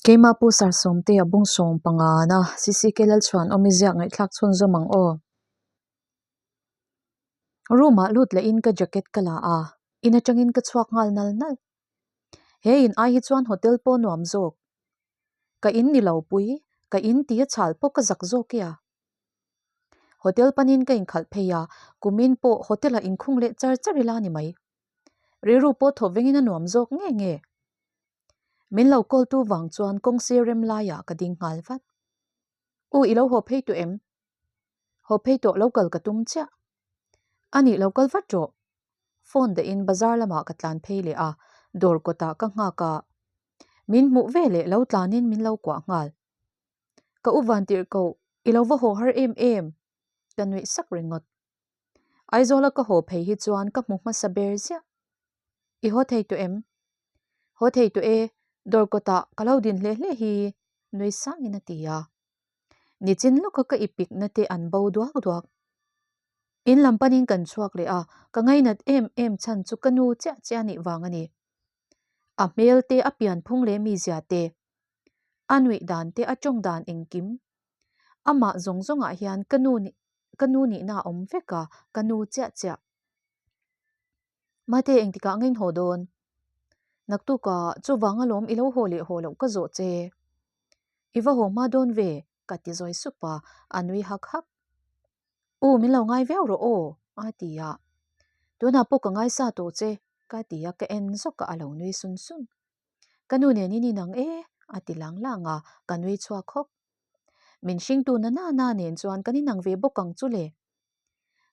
Keimah Pu Sarsawmtea bung 15 na CCK Lalchhuanawmi ziak ngaihthlak chhunzawm ang aw. Room ah lut leh in ka jacket ka la a, in atangin ka chhuak nghal nal nal. He in ai hi chuan hotel pawh nuam zawk. Ka in ni lo pui, ka in ti a chhal pawh ka zak zawk e a. Hotel panin ka inkhalh phei a, kumin pawh hotel ah inkhung leh char char ila ni mai. Rilru pawh thaw vengin a nuam zawk nge nge. Min lo call tu vang chuan kawng sir rem laiah ka ding nghal vat. U i lo haw phei tawh em? Haw phei tawh lo kal ka tum chiah. A nih lo kal vat rawh. Phone dahin bazar lamah ka tlan phei leh a, dawr kawtah ka nghak a. Min hmuh ve leh lo tlanin min lo kuah nghal. Ka u van tirh koh, i lo va haw har em em? Ka nuih sak ringawt. Aizawla ka haw phei hi chuan ka hmu hmasa ber ziah. I haw thei tawh em? Haw thei tawh e, dawr kawtah ka lo din hle hle hi, nui sangin a ti a. Nichin lawka ka ipikna te an bo duak duak. In lam panin kan chhuak leh a, ka ngainat em em chhan chu ka nu chiah chiah a nih vang a ni. A hmel te, a pianphung leh mizia te, a nuih dan te, a tawng dan engkim. Amah zawng zawngah hian ka nu ka nu nihna a awm vek a, ka nu chiah chiah. Mate engtikah nge in haw dawn? Naktuka chuvang alawm i lo haw leh haw loh ka zawh che. I va haw hma dawn ve, ka ti zawi sup a, a nui hak hak. U, min lo ngai viau rawh aw, a ti a. Tunah pawh ka ngaisa tawh che, ka ti a, ka en zawk a, a lo nui sun sun. Ka nu nen in inang e, a ti lang lang a, ka nui chhuak hawk. Min hringtu na na na nen chuan kan inang ve bawk ang chu le.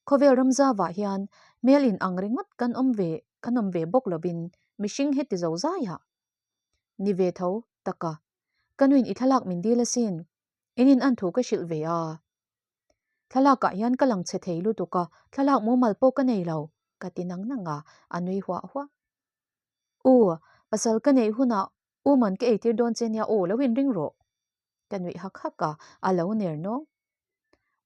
Khawvel ramzavah hian hmel in ang ringawt kan awm ve kan awm ve bawk lovin mihring heti zo zaiah ni ve tho taka ka nuin i thlalak min dil asin in in an thu ka hrilh ve a. Thlalakah hian ka lang chhe thei lutuk a, thlalak mumal pawh ka nei lo ka ti nang nang a, a nui huah huah. U, pasal ka neih hunah u man ka eitir dawn che nia aw lo inring rawh. Ka nuih hak hak a, a lo ner nawng.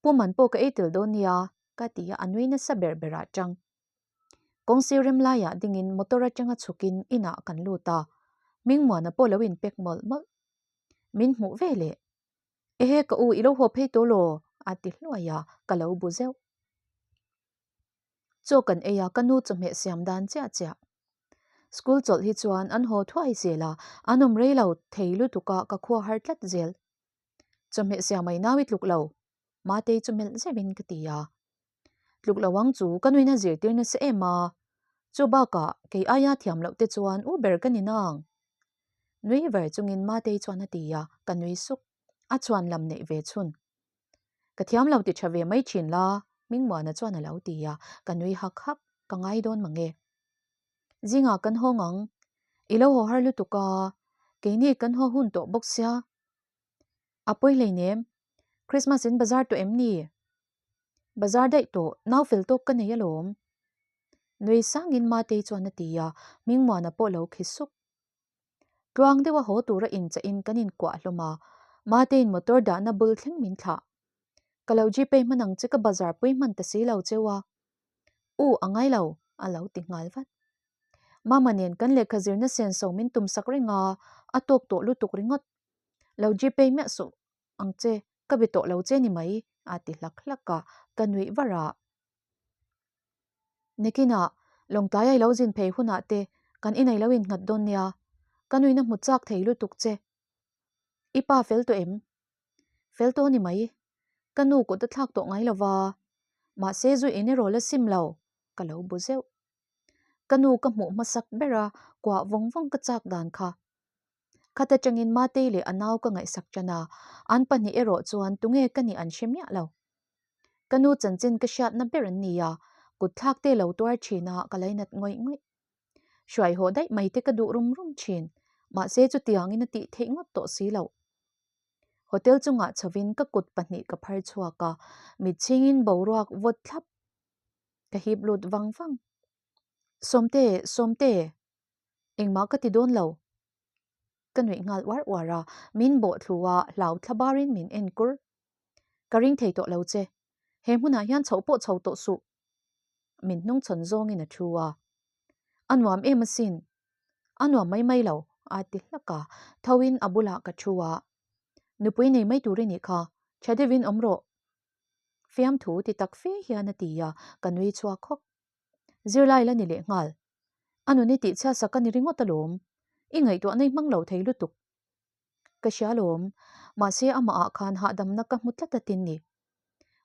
Pu man pawh ka ei tel dawn nia, ka ti a, a nui nasa ber ber ah tang. Kawng sir rem laiah dingin motor atanga chhukin inah kan lut a, Hmingmuana pawh lo inpek mawlh mawlh. Min hmuh ve leh. Ehe ka u i lo haw phei tawh law? a ti hluai a, ka lo bu zeuh. Chaw kan ei a, ka nu chawhmeh siam dan chiah chiah. School chawlh hi chuan an haw thuai zel a, an awm rei lo thei lutuk a, ka khua har tlat zel. Chawhmeh siam ai nau i tluk lo, Matei chu melh zeuhin ka ti a. Tluk lo ang chu ka nuin a zirtir nasa em a, chu bakah kei aia thiam loh te chuan u ber ka ni nang. Nui ver chungin Matei chuan a ti a, ka nui suk. A chhuan lam neih ve chhun. Ka thiam lo ti tha ve mai thin la, Hmingmuana chuan a lo ti a, ka nui hak hak, ka ngai dawn mange. Zingah kan hawng ang, i lo haw har lutuk a, keini kan haw hun tawh bawk sia. A pawi hleinem, Christmas in bazar tawh em ni? Bazar daih tawh, nau fel tawk ka nei alawm. Nui sangin Matei chuan a ti a, Hmingmuana pawh lo khi sup. Tluang deuha haw tura inchah-in kan inkuah hlawm a, Matein motor dahna bul thleng min thlah. Ka lo Gpay hman ang che ka bazar pui hman ta si lo cheu a. U, a ngai lo, a lo ti nghal vat. Mama nen kan lehkha zirna senso min tumsak reng a, a tawk tawh lutuk ringawt. Lo Gpay miah suh ang che, ka be tawh lo che ni mai, a ti hlak hlak a, ka nuih var a. Nikinah, Lawngtlai ai lo zin phei hunah te kan inei lo innghat dawn nia, ka nuina hmu chak thei lutuk che. I pa fel tawh em? Fel tawh ni mai. Ka nu kut a thlak tawh ngai lo va, mahse zu in erawh la sim lo, ka lo bu zeuh. Ka nu ka hmuh hmasak ber a, kuah vawng vawng ka chak dan kha. Khat atangin Matei leh a nau ka ngaihsak tan a, an pahnih erawh chuan tunge ka nih an hre miah lo. Ka nu chanchin ka hriatna ber an ni a, kut thlak te lo tuar thin a ka lainat ngawih ngawih. Hruai haw daih mai te ka duh rum rum thin, mahse chutiangin a tih theih ngawt tawh si loh. Hotel chungah chhovin ka kut pahnih ka phar chhuak a, mitchhingin boruak vawt thlap ka hip lut vang vang. Sawmte, Sawmte! Engmah ka ti dawn lo. Ka nuih nghal uar uar a, min bawh thlu a, hlau thla barin min en kur. Ka ring thei tawh lo che. He hmunah hian chhoh pawh chho tawh suh. Min hnungchhawn zawngin a thu a. A nuam em asin. A nuam mai mai lo. A ti hlak a, thoin a bulah ka thu a. Nupui nei mai tur i nih kha, tha deuhin awm rawh. Fiamthu ti tak fe hian a ti a, ka nui chhuak hawk. Zirlai la ni leh nghal. A nun i tih chhiatsak a ni ringawt alawm. I ngaihtuahna i hmang lo thei lutuk. Ka hria alawm, mahse amahah khan hahdamna ka hmu tlat a tin ni.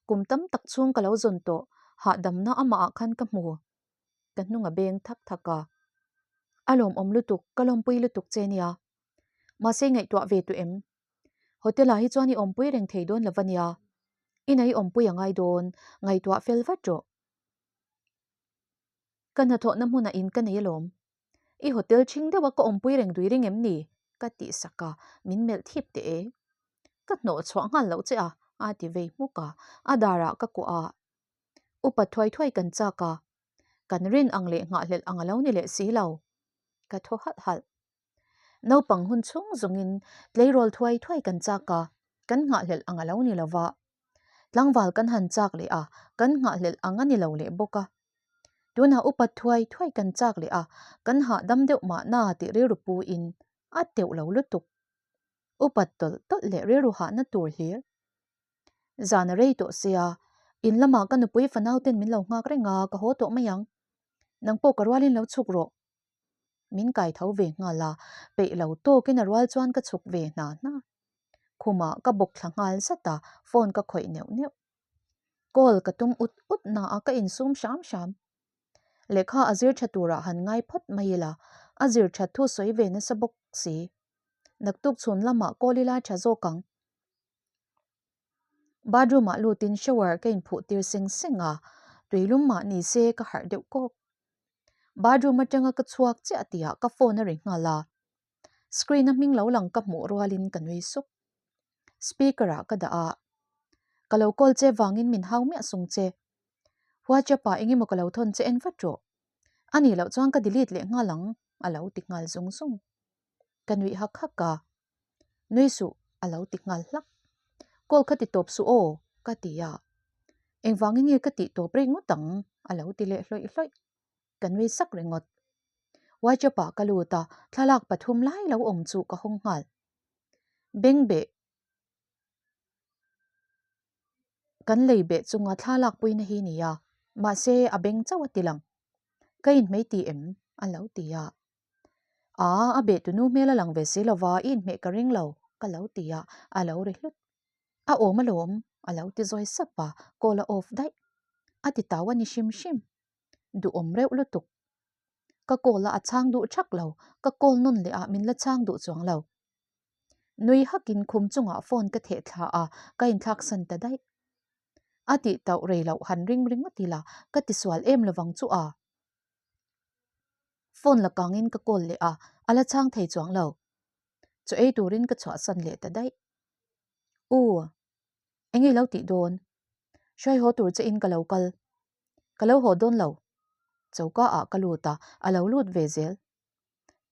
Kum tam tak chhung ka lo zawn tawh, hahdamna amahah khan ka hmu. Ka hnung a beng thak thak a. A lawmawm lutuk, ka lawmpui lutuk che nia. Mahse i ngaihtuah ve tawh em? Hotel ah hi chuan i awmpui reng thei dawn lo va nia. Ina i awmpui a ngai dawn, ngaihtuah fel vat rawh. Ka hnathawhna hmunah in ka nei alawm. I hotel ṭhing deuha ka awmpui reng dui ring em ni? Ka tih sak a, min melh thip teh e. Ka hnawh chhuah nghal loh che a, a ti vei hmuk a, a darah ka kuah a. Upa thuai thuai kan chak a, kan rin ang leh nghahhlelh ang a lo ni leh si lo. Ka thaw halh halh. Naupang hun chhung zawngin tleirawl thuai thuai kan chak a, kan nghahhlelh ang a lo ni lo va. Tlangval kan han chak leh a, kan nghahhlelh ang a ni lo leh bawk a. Tunah upa thuai thuai kan chak leh a, kan hahdam deuh mahna tih rilru pu in a teuh lo lutuk. Upa tawlh tawlh leh rilru hahna tur hlir. Zan a rei tawh sia, in lamah ka nupui fanau ten min lo nghak reng a, ka haw tawh mai ang. Nang pawh ka rualin lo chhuk rawh. Min kai tho ve nghal a, peih lo tawkin a rual chuan ka chhuk ve hna hna. Khumah ka bawk thla nghal zat a, phone ka khawih neuh neuh. Call ka tum ut ut na a ka insum hram hram. Lehkha a zir tha turah han ngai phawt mai ila, a zir that thu sawi ve nasa bawk si. Naktuk chhun lamah call ila tha zawk ang. Bathroom ah lutin shower ka inphuh tir seng seng a, tuilum mah ni se ka harh deuh kawk. Bathroom atanga ka chhuak chiah tihah ka phone a ri nghal a, screen a hming lo lang ka hmuh rualin ka nui suk. Speaker ah ka dah a, ka lo call che vangin min hau miah sung che. WhatsApp ah engemaw ka lo thawn che en vat rawh. A nih loh chuan ka delete leh nghal ang a lo ti nghal zung zung. Ka nuih hak hak a, Nui suh, a lo ti nghal hlak. Call kha ti tawp suh aw, ka ti a. Engvangin nge ka tih tawp rei ngawt ang? a lo ti leh hlawih hlawih. Ka nui sak ringawt. WhatsApp ah ka lut a, thlalak pathum lai lo awm chu ka hawng nghal. Bengbeh kan lei beh chunga thlalak puina hi nia, mahse a beng chauh a ti lang. Ka inhmei ti em? a lo ti a. Aa, a beh tunu hmel a lang ve si lova, i inhmeh ka ring lo, ka lo ti a, a lo ri hlut. A awm alawm, a lo ti zawi sap a, call a off daih. A ti tau a ni hrim hrim. Duhawm reuh lutuk. Ka call a, a chhang duh thak lo, ka call nawn leh a, min la chhang duh chuang lo. Nui hakin khum chungah phone ka theh thla a, ka inthlak san ta daih. A tih tauh rei loh han ring ringawt ila, ka tisual em lovang chu a. Phone la kangin ka call leh a, a la chhang thei chuang lo. Chaw ei turin ka chhuahsan leh ta daih. U, eng nge lo tih dawn? Hruai haw tur che in ka lo kal. Ka lo haw dawn lo. Choka ah ka lut a, a lo lut ve zel.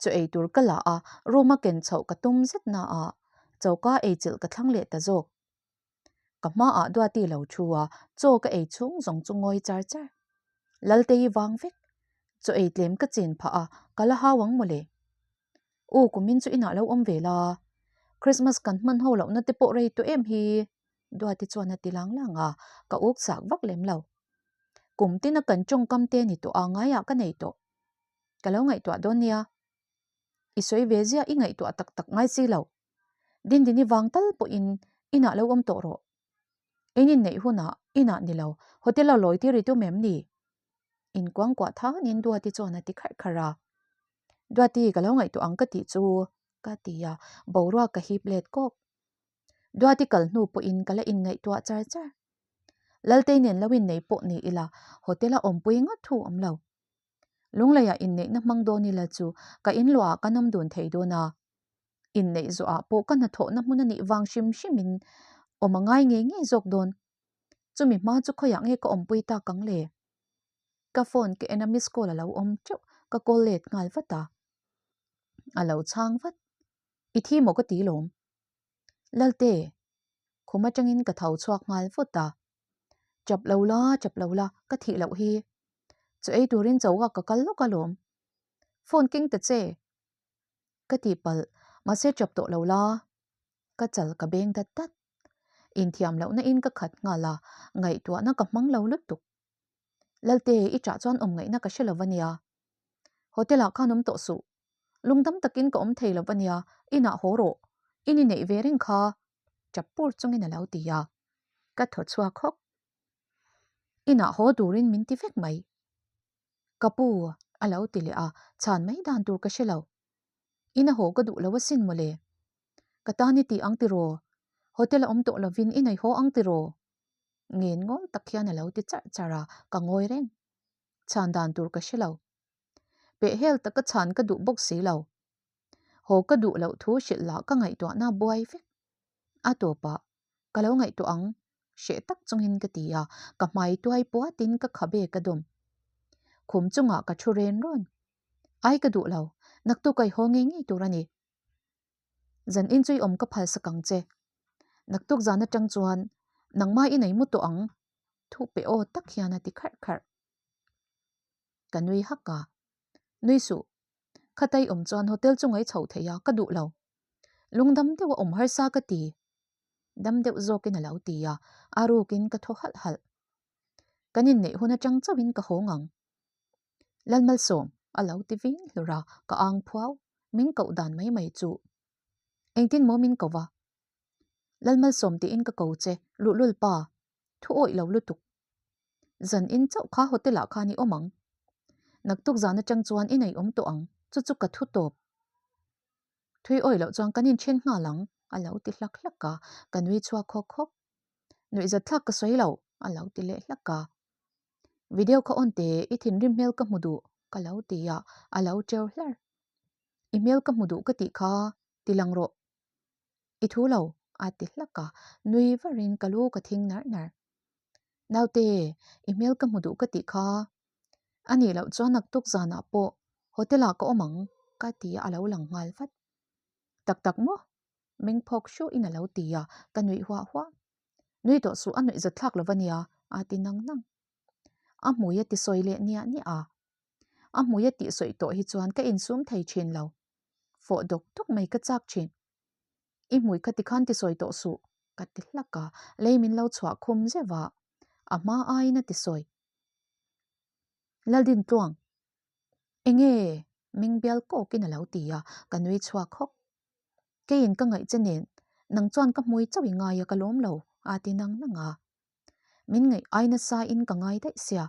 Chaw ei tur ka la a, room a ken chhoh ka tum zet na a, choka ei chilh ka thlang leh ta zawk. Ka hmaah Duati lo thu a, chaw ka ei chhung zawng chu ngawi char char. Laltei vang vek. Chaw ei tlem ka chin phah a, ka la hau ang mawle. U, kumin chu inah lo awm ve la. Christmas kan hman ho lohna te pawh rei tawh em hi? Duati chuan a ti lang lang a, ka uk chak vak lem lo. Kum tina kan tawngkam te ni tawh a, ngaiah ka nei tawh. Ka lo ngaihtuah dawn nia. I sawi ve ziah i ngaihtuah tak tak ngai si lo. Dindini vang tal pawhin inah lo awm tawh rawh. In inneih hunah inah ni lo, hotel a lawi tir i tum em ni? Inkuangkuah thanin Duati chuan a ti kharh kharh a. Duati, ka lo ngaihtuah ang ka tih chu, ka ti a, boruak ka hip let kawk. Duati kal hnu pawhin ka la inngaihtuah char char. Laltei nen lo innei pawh ni ila, hotel a awmpui ngawt thu awm lo. Lungleiah inneihna hmang dawn ila chu ka inluahah kan awm dun thei dawn a. Inneih zawhah pawh ka hnathawhna hmun a nih vang hrim hrimin awm a ngai ngei ngei zawk dawn. Chumi hma chu khawiah nge ka awmpui tak ang le? Ka phone ka en a miss call a lo awm teuh, ka call let nghal vat a. A lo chhang vat. I thi maw ka ti lawm? Lalte, khum atangin ka tho chhuak nghal vut a. Chap lo la, chap lo la, ka thih loh hi. Chaw ei turin choka ka kal lawk alawm. Phone keng ta che. Ka tihpalh, mahse chap tawh lo la. Ka chal ka beng dat dat. Inthiam lohna in ka khat nghal a, ngaihtuahna ka hmang lo lutuk. Lalte, i chah chuan awm ngaihna ka hre lo ania. Hotel ah khan awm tawh suh. Lungdam takin ka awm thei lo ania, inah haw rawh. In i neih ve reng kha, chap pur chungin a lo ti a. Ka thaw chhuak hawk. Inah haw turin min ti vek mai. Ka pu, a lo ti leh a, chhan mai dan tur ka hre lo. Ina haw ka duh lo asin mawle. Ka tan i ti ang tiraw? Hotel a awm tawh lovin i nei haw ang tiraw? Ngen ngawl tak hian a lo ti charh charh a, ka ngawi reng. Chhan dan tur ka hre lo. Pehhel taka chhan ka duh bawk si lo. Haw ka duh loh thu hrilh lah ka ngaihtuahna buai vek. A tawpah, Ka lo ngaihtuah ang, hreh tak chungin ka ti a, ka hmai tuai puatin ka khabe ka dawm. Khum chungah ka thu ren rawn. Ai ka duh lo, naktuk ai haw ngei ngei tur a ni. Zan in chu i awm ka phal sak ang che. Naktuk zan atang chuan nangmah i nei mu tawh ang, thu pe aw tak hian a ti kharh kharh. Ka nui hak a, Nui suh, khatai awm chuan hotel chu ngai chho thei a, ka duh lo. Lungdam deuh a awm harsa ka ti. Dam deuh zawkin a lo ti a, a rukin ka thaw halh halh. Kan inneih hun atang chauhin ka haw ngang. Lalmalsawm, a lo ti vin hlur a, ka ang phuau, min koh dan mai mai chu. Engtin maw min ko va? Lalmalsawm tiin ka ko che, luhlul pa, thu awih lo lutuk. Zan in chauh kha hotel ah khan i awm ang. Naktuk zan atang chuan i nei awm tawh ang, chu chu ka thu tawp. Thui awih loh chuan kan inthen nghal ang, a lo ti hlak hlak a, ka nui chhuak hawk hawk. Nuihzat thlak ka sawi lo, a lo ti leh hlak a. Video kha awn teh, i thinrim hmel ka hmu duh, ka lo ti a, a lo teu hlar. I hmel ka hmu duh ka tih kha, ti lang rawh. I thu lo, a ti hlak a, nui varin ka lu ka thing narh narh. Naute, i hmel ka hmu duh ka tih kha. A nih loh chuan naktuk zanah pawh hotel ah ka awm ang, ka ti a, a lo lang nghal vat. Tak tak maw? Meng phawk hruhin a lo ti a, ka nuih huah huah. Nui tawh suh a nuih zat thlak lo va nia, a ti nang nang. A hmui a ti sawi leh niah niah a. A hmui a tih sawi tawh hi chuan ka insum thei thin lo. Fawh dawk dawk mai ka chak thin. I hmui kha tikhan ti sawi tawh suh, ka ti hlak a, lei min lo chhuah khum zeuh a, a hma aiin a ti sawi. Laldintluang, enge? Meng bial kawkin a lo ti a, ka nui chhuak hawk. Keiin ka ngaih che nen, nang chuan ka hmui chauh i ngai a ka lawm lo, a ti nang nang a. Min ngaih ai nasa in ka ngai daih sia.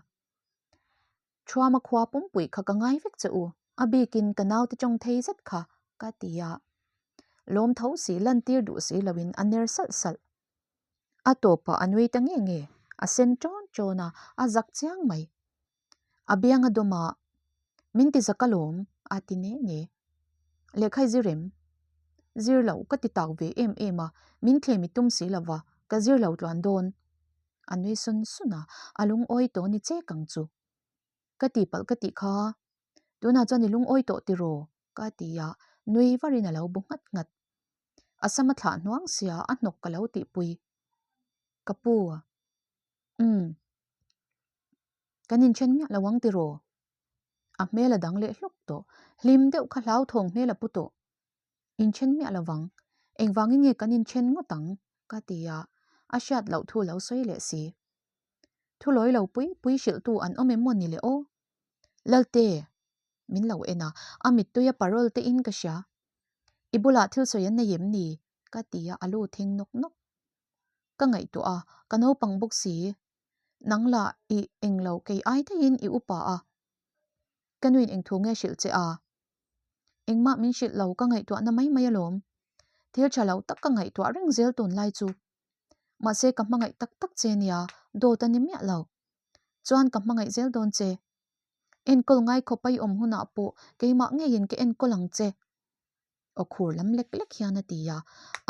Thuama khua pumpui kha ka ngai vek che u, a bikin ka naute tawng thei zet kha, ka ti a. Lawm tho si lantir duh si loin a ner salh salh. A tawpah a nui ta nge nge, a sen ṭawn ṭawn a, a zak chiang mai. A biang a dawm a, Min ti zak alawm, a ti ne ne. Lehkha i zir em? Zir loh ka ti tak ve em em a, min thlem i tum si lo va, ka zir lo tluan dawn. A nui sun sun a, a lungawi tawh ni chek ang chu. Ka tihpalh ka tih kha, tunah chuan i lungawi tawh tiraw? ka ti a, nui varin a lo bu nghat nghat. A sam a thlah hnuang sia, a hnawk ka lo tihpui. Ka pu. Umm. Kan inthen miah lo ang tiraw? A hmel a dang leh hlawk tawh. Hlim deuh kha hlauthawng hmel a pu tawh. Inthen miah lo vang. Engvangin nge kan inthen ngawt ang? ka ti a, a hriat loh thu lo sawi leh si. Thu lawi lo pui pui hrilhtu an awm em maw ni le aw? Lalte! Min lo en a, a mittui a parole te in ka hria. I bulah thil sawi an nei em ni? ka ti a, a lu thing nawk nawk. Ka ngaihtuah a, ka naupang bawk si. Nang lah i englo kei ai daihin i upa a. Ka nuin engthu nge hrilh che a? Engmah min hrilh lo ka ngaihtuahna mai mai alawm. Thil tha lo tak ka ngaihtuah reng zel tunlai chu. Mahse ka hmangaih tak tak che nia, dawt a ni miah lo. Chuan ka hmangaih zel dawn che. Enkawl ngai khawp a i awm hunah pawh keimah ngeiin ka enkawl ang che. Aw khur lam lek lek hian a ti a,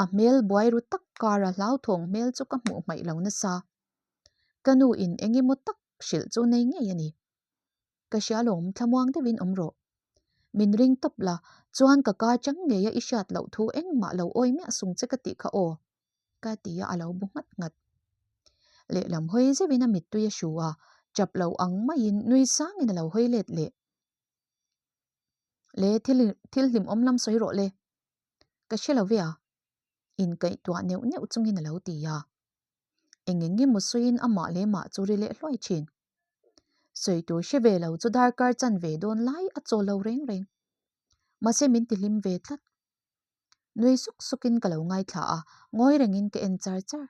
a hmel buai ru tak kara hlauthawng hmel chu ka hmuh hmaih lo nasa. Ka nu in eng emaw tak hrilh chu nei ngei a ni. Ka hria lawm thlamuang deuhin awm rawh. Min ring tawp la, chuan ka ka chang ngei a i hriat loh thu engmah lo awi miah sung che ka tih kha aw. Ka ti a, a lo bu nghat nghat. Lehlam hawi zeuhin a mittui a hru a, chap lo ang maiin nui sangin a lo hawi let leh. Le thil thil hlimawm lam sawi rawh le. Ka hre lo ve a, inkaihtuah neuh neuh chungin a lo ti a. Eng eng emaw sawiin amah leh mah chu ri leh hluai thin. Sawi tur hre ve lo chu darkar chan ve dawn lai a chaw lo reng reng. Mahse min ti hlim ve tlat. Nui suk sukin ka lo ngaithla a, ngawi rengin ka en char char.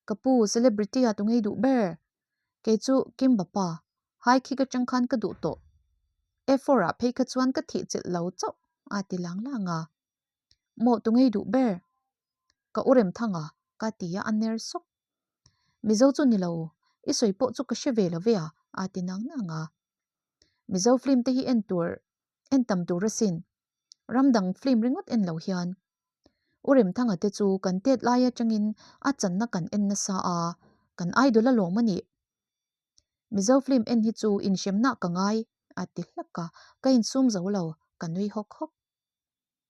Ka pu, celebrity a tu ngei duh ber. Kei chu Kim Bapa, hai khi ka chang khan ka duh tawh. F4 ah phei kha chuan ka thih chilh lo chauh a ti lang lang a. Maw tu ngei duh ber? Ka u rem thang a, ka ti a, a ner sawk. Mizo chu ni lo, i sawi pawh chu ka hre ve lo ve a, a ti nang nang a. Mizo film te hi en tur, en tam tur asin. Ram dang film ringawt en lo hian. U Remthanga te chu kan tet lai atangin a channa kan en nasa a, kan idol a lawm a nih. Mizo film en hi chu inhremna ka ngai, a ti hlak a, ka insum zo lo, ka nui hawk hawk.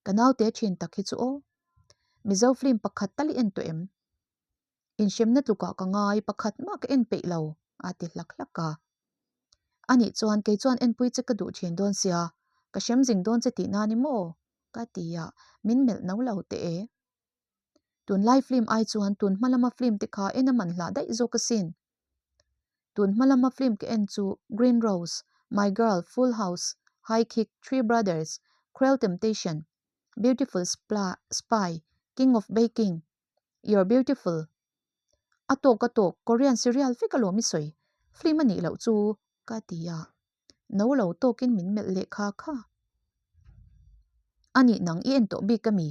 Ka naute thin tak hi chu aw. Mizo film pakhat tal i en tawh em? Inhremna tlukah ka ngai pakhat mah ka en peih lo, a ti hlak hlak a. Anih chuan kei chuan enpui che ka duh thin dawn sia, ka hrem zing dawn che tihna ni maw? ka ti a, min melh no lo teh e. Tunlai film ai chuan tun hma lama film te kha en a man hlah daih zawk asin. Tun hma lama film ka en chu Green Rose, My Girl, Full House, High Kick, Three Brothers, Cruel Temptation, Beautiful Spy, King of Baking, You're beautiful. A tawk a tawk, Korean serial vek alawm i sawi, film a nih loh chu ka ti a. No lo tawkin min melh leh kha kha. A nih nang i en tawh bik a mi?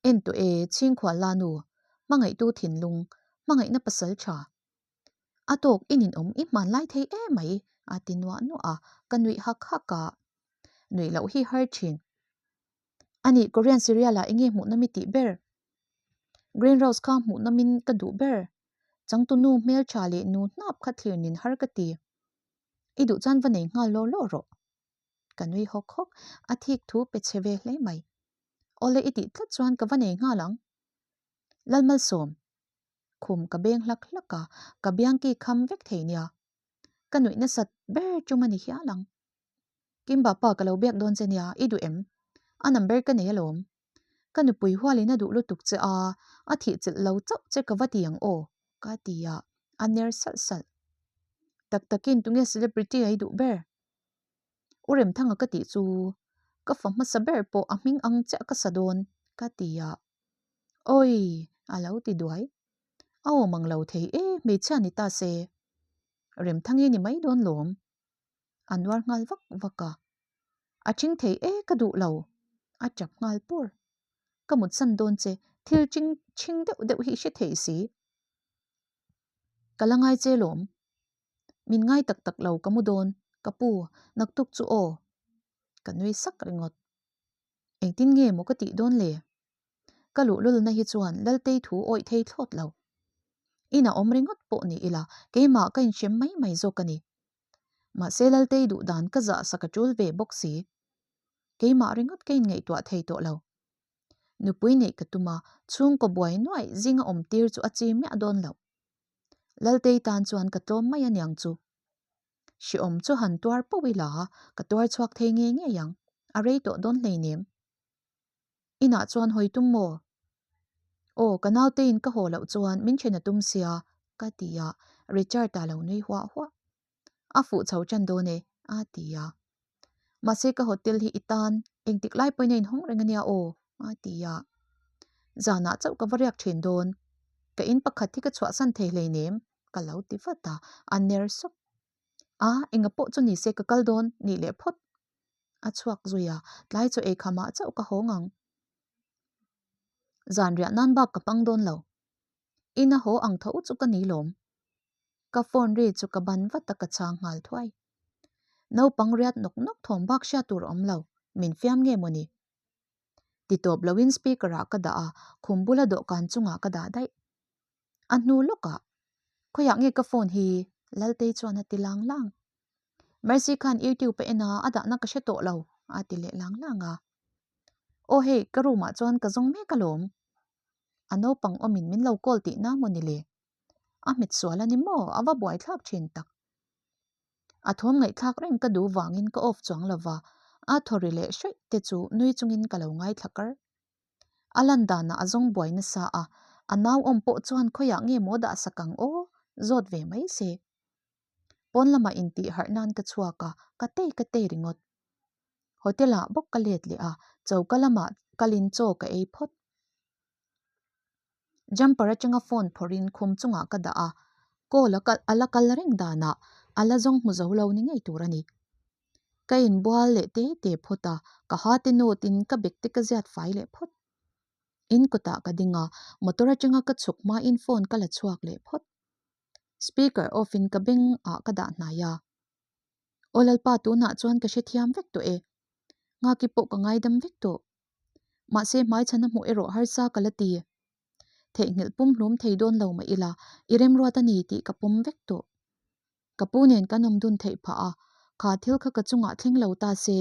En tawh e, chhingkhual la nu, hmangaihtu thinlung, hmangaihna pasal tha. A tawk i ninawm i hmanlai thei em mai a ti nuah nuah a, ka nuih hak hak a. Nuih loh hi har thin. A nih Korean serial ah enge hmuh nawm i tih ber? Green Rose kha hmuh nawmin ka duh ber. Changtu nu hmeltha leh nu hnap kha thlir nin har ka ti. I duh chuan va nei nghal law law rawh. Ka nui hawk hawk, a thik thu pe chhe ve hle mai. Awle i tih tlat chuan ka va nei nghal ang. Lalmalsawm. Khum ka beng hlak hlak a, ka biangki kham vek thei nia. Ka nuih nasat ber tum a ni hial ang. Kim bapa ka lo biak dawn che nia, i duh em? A number ka nei alawm. Ka nupui hualin a duh lutuk che a, a thih chilh lo chauh che ka va ti ang aw, ka ti a, a ner salh salh. Tak takin tunge celebrity a i duh ber? U Remthanga ka tih chu ka fa hmasa ber pawh a hming ang chiah ka sa dawn, ka ti a. Awi! a lo ti duai. A awm ang lo thei e, hmeichhia ni ta se. Remthangi ni mai dawn lawm. A nuar nghal vak vak a. A ṭhing thei e ka duh lo. A ṭap nghal pur. Ka mutsan dawn che, thil ṭhing ṭhing deuh deuh hi i hre thei si. Ka la ngai che lawm. Min ngai tak tak lo ka mu dawn, ka pu, naktuk chu aw. Ka nui sak ringawt. Engtin nge maw ka tih dawn le? Ka luhlulna hi chuan Laltei thu awih thei thlawt lo. Inah awm ringawt pawh ni ila keimah ka inhrem mai mai zawk a ni. Mahse Laltei duh dan ka zah sak a tul ve bawk si. Keimah ringawt ka inngaihtuah thei tawh lo. Nupui neih ka tum a, chhungkaw buai nuaih zinga awm tir chu a chi miah dawn loh. Laltei tan chuan ka tlawm mai aniang chu. Hriawm chu han tuar poh ila ka tuar chhuak thei ngei ngei ang, a rei tawh dawn hleinem. Inah chuan hawi tum maw? Aw, ka nautein ka haw loh chuan min then a tum sia, ka ti a, Richard-a lo nui huah huah. A fuh chho tan dawn e, a ti a. Mahse ka hotel hi i tan engtik lai pawhin a inhawng reng ania aw, a ti a. Zanah chauh ka va riak thin dawn. Ka in pakhat hi ka chhuahsan thei hleinem, ka lo ti vat a, a ner sawp. A, enga pawh chu ni se ka kal dawn nih leh phawt. A chhuak zui a, tlai chaw ei khamah chauh ka hawng ang. Zan riah nan bak ka hmang dawn lo. Ina haw ang tho chu ka ni lawm. Ka phone ri chu ka ban vat a ka chhang nghal thuai. Naupang riat nawk nawk thawm bak hriat tur a awm lo, min fiam nge mawni? Ti tawp loin speaker ah ka dah a, khum bula dawhkan chungah ka dah daih. A hnu lawkah, Khawiah nge ka phone hi? Laltei chuan a ti lang lang. Mercy khan YouTube a en a, a dahna ka hre tawh lo, a ti leh lang lang a. Aw hei, ka room ah chuan ka zawng mek alawm. A naupang awmin min lo call tihna maw ni le? A hmet sual a ni maw? A va buaithlak thin tak. A thawm ngaihthlak reng ka duh vangin ka off chuang lo va. A thaw ri leh hraih te chu nui chungin ka lo ngaithla kar. A lan danah a zawng buai nasa a, a nau awm pawh chuan khawiah nge maw dah sak ang aw, zawt ve mai se. Pawn lamah intih harh nan ka chhuak a, ka tei ka tei ringawt. Hotel ah bawk ka let leh a, choka lamah kalin chaw ka ei phawt. Jumper atanga phone phawrhin khum chungah ka dah a, call a a la kal reng danah a la zawng hmu zo lo ni ngei tur a ni. Ka inbual leh te te phawt a, ka ha te note in ka bag te ka ziat fai leh phawt. In kawtah ka ding a, motor atanga ka chhuk hmain phone ka la chhuak leh phawt. Speaker off in ka beng ah ka dah hnai a. Aw Lalpa tunah chuan ka hrethiam vek tawh e. Nghaki pawh ka ngaidam vek tawh. Mahse hmaichhan a hmuh erawh harsa ka la ti. Theihnghilh pum hlum thei dawn lo mah ila i remruat a ni tih ka pawm vek tawh. Ka pu nen kan awm dun theih phah a, kha thil kha ka chungah thleng lo ta se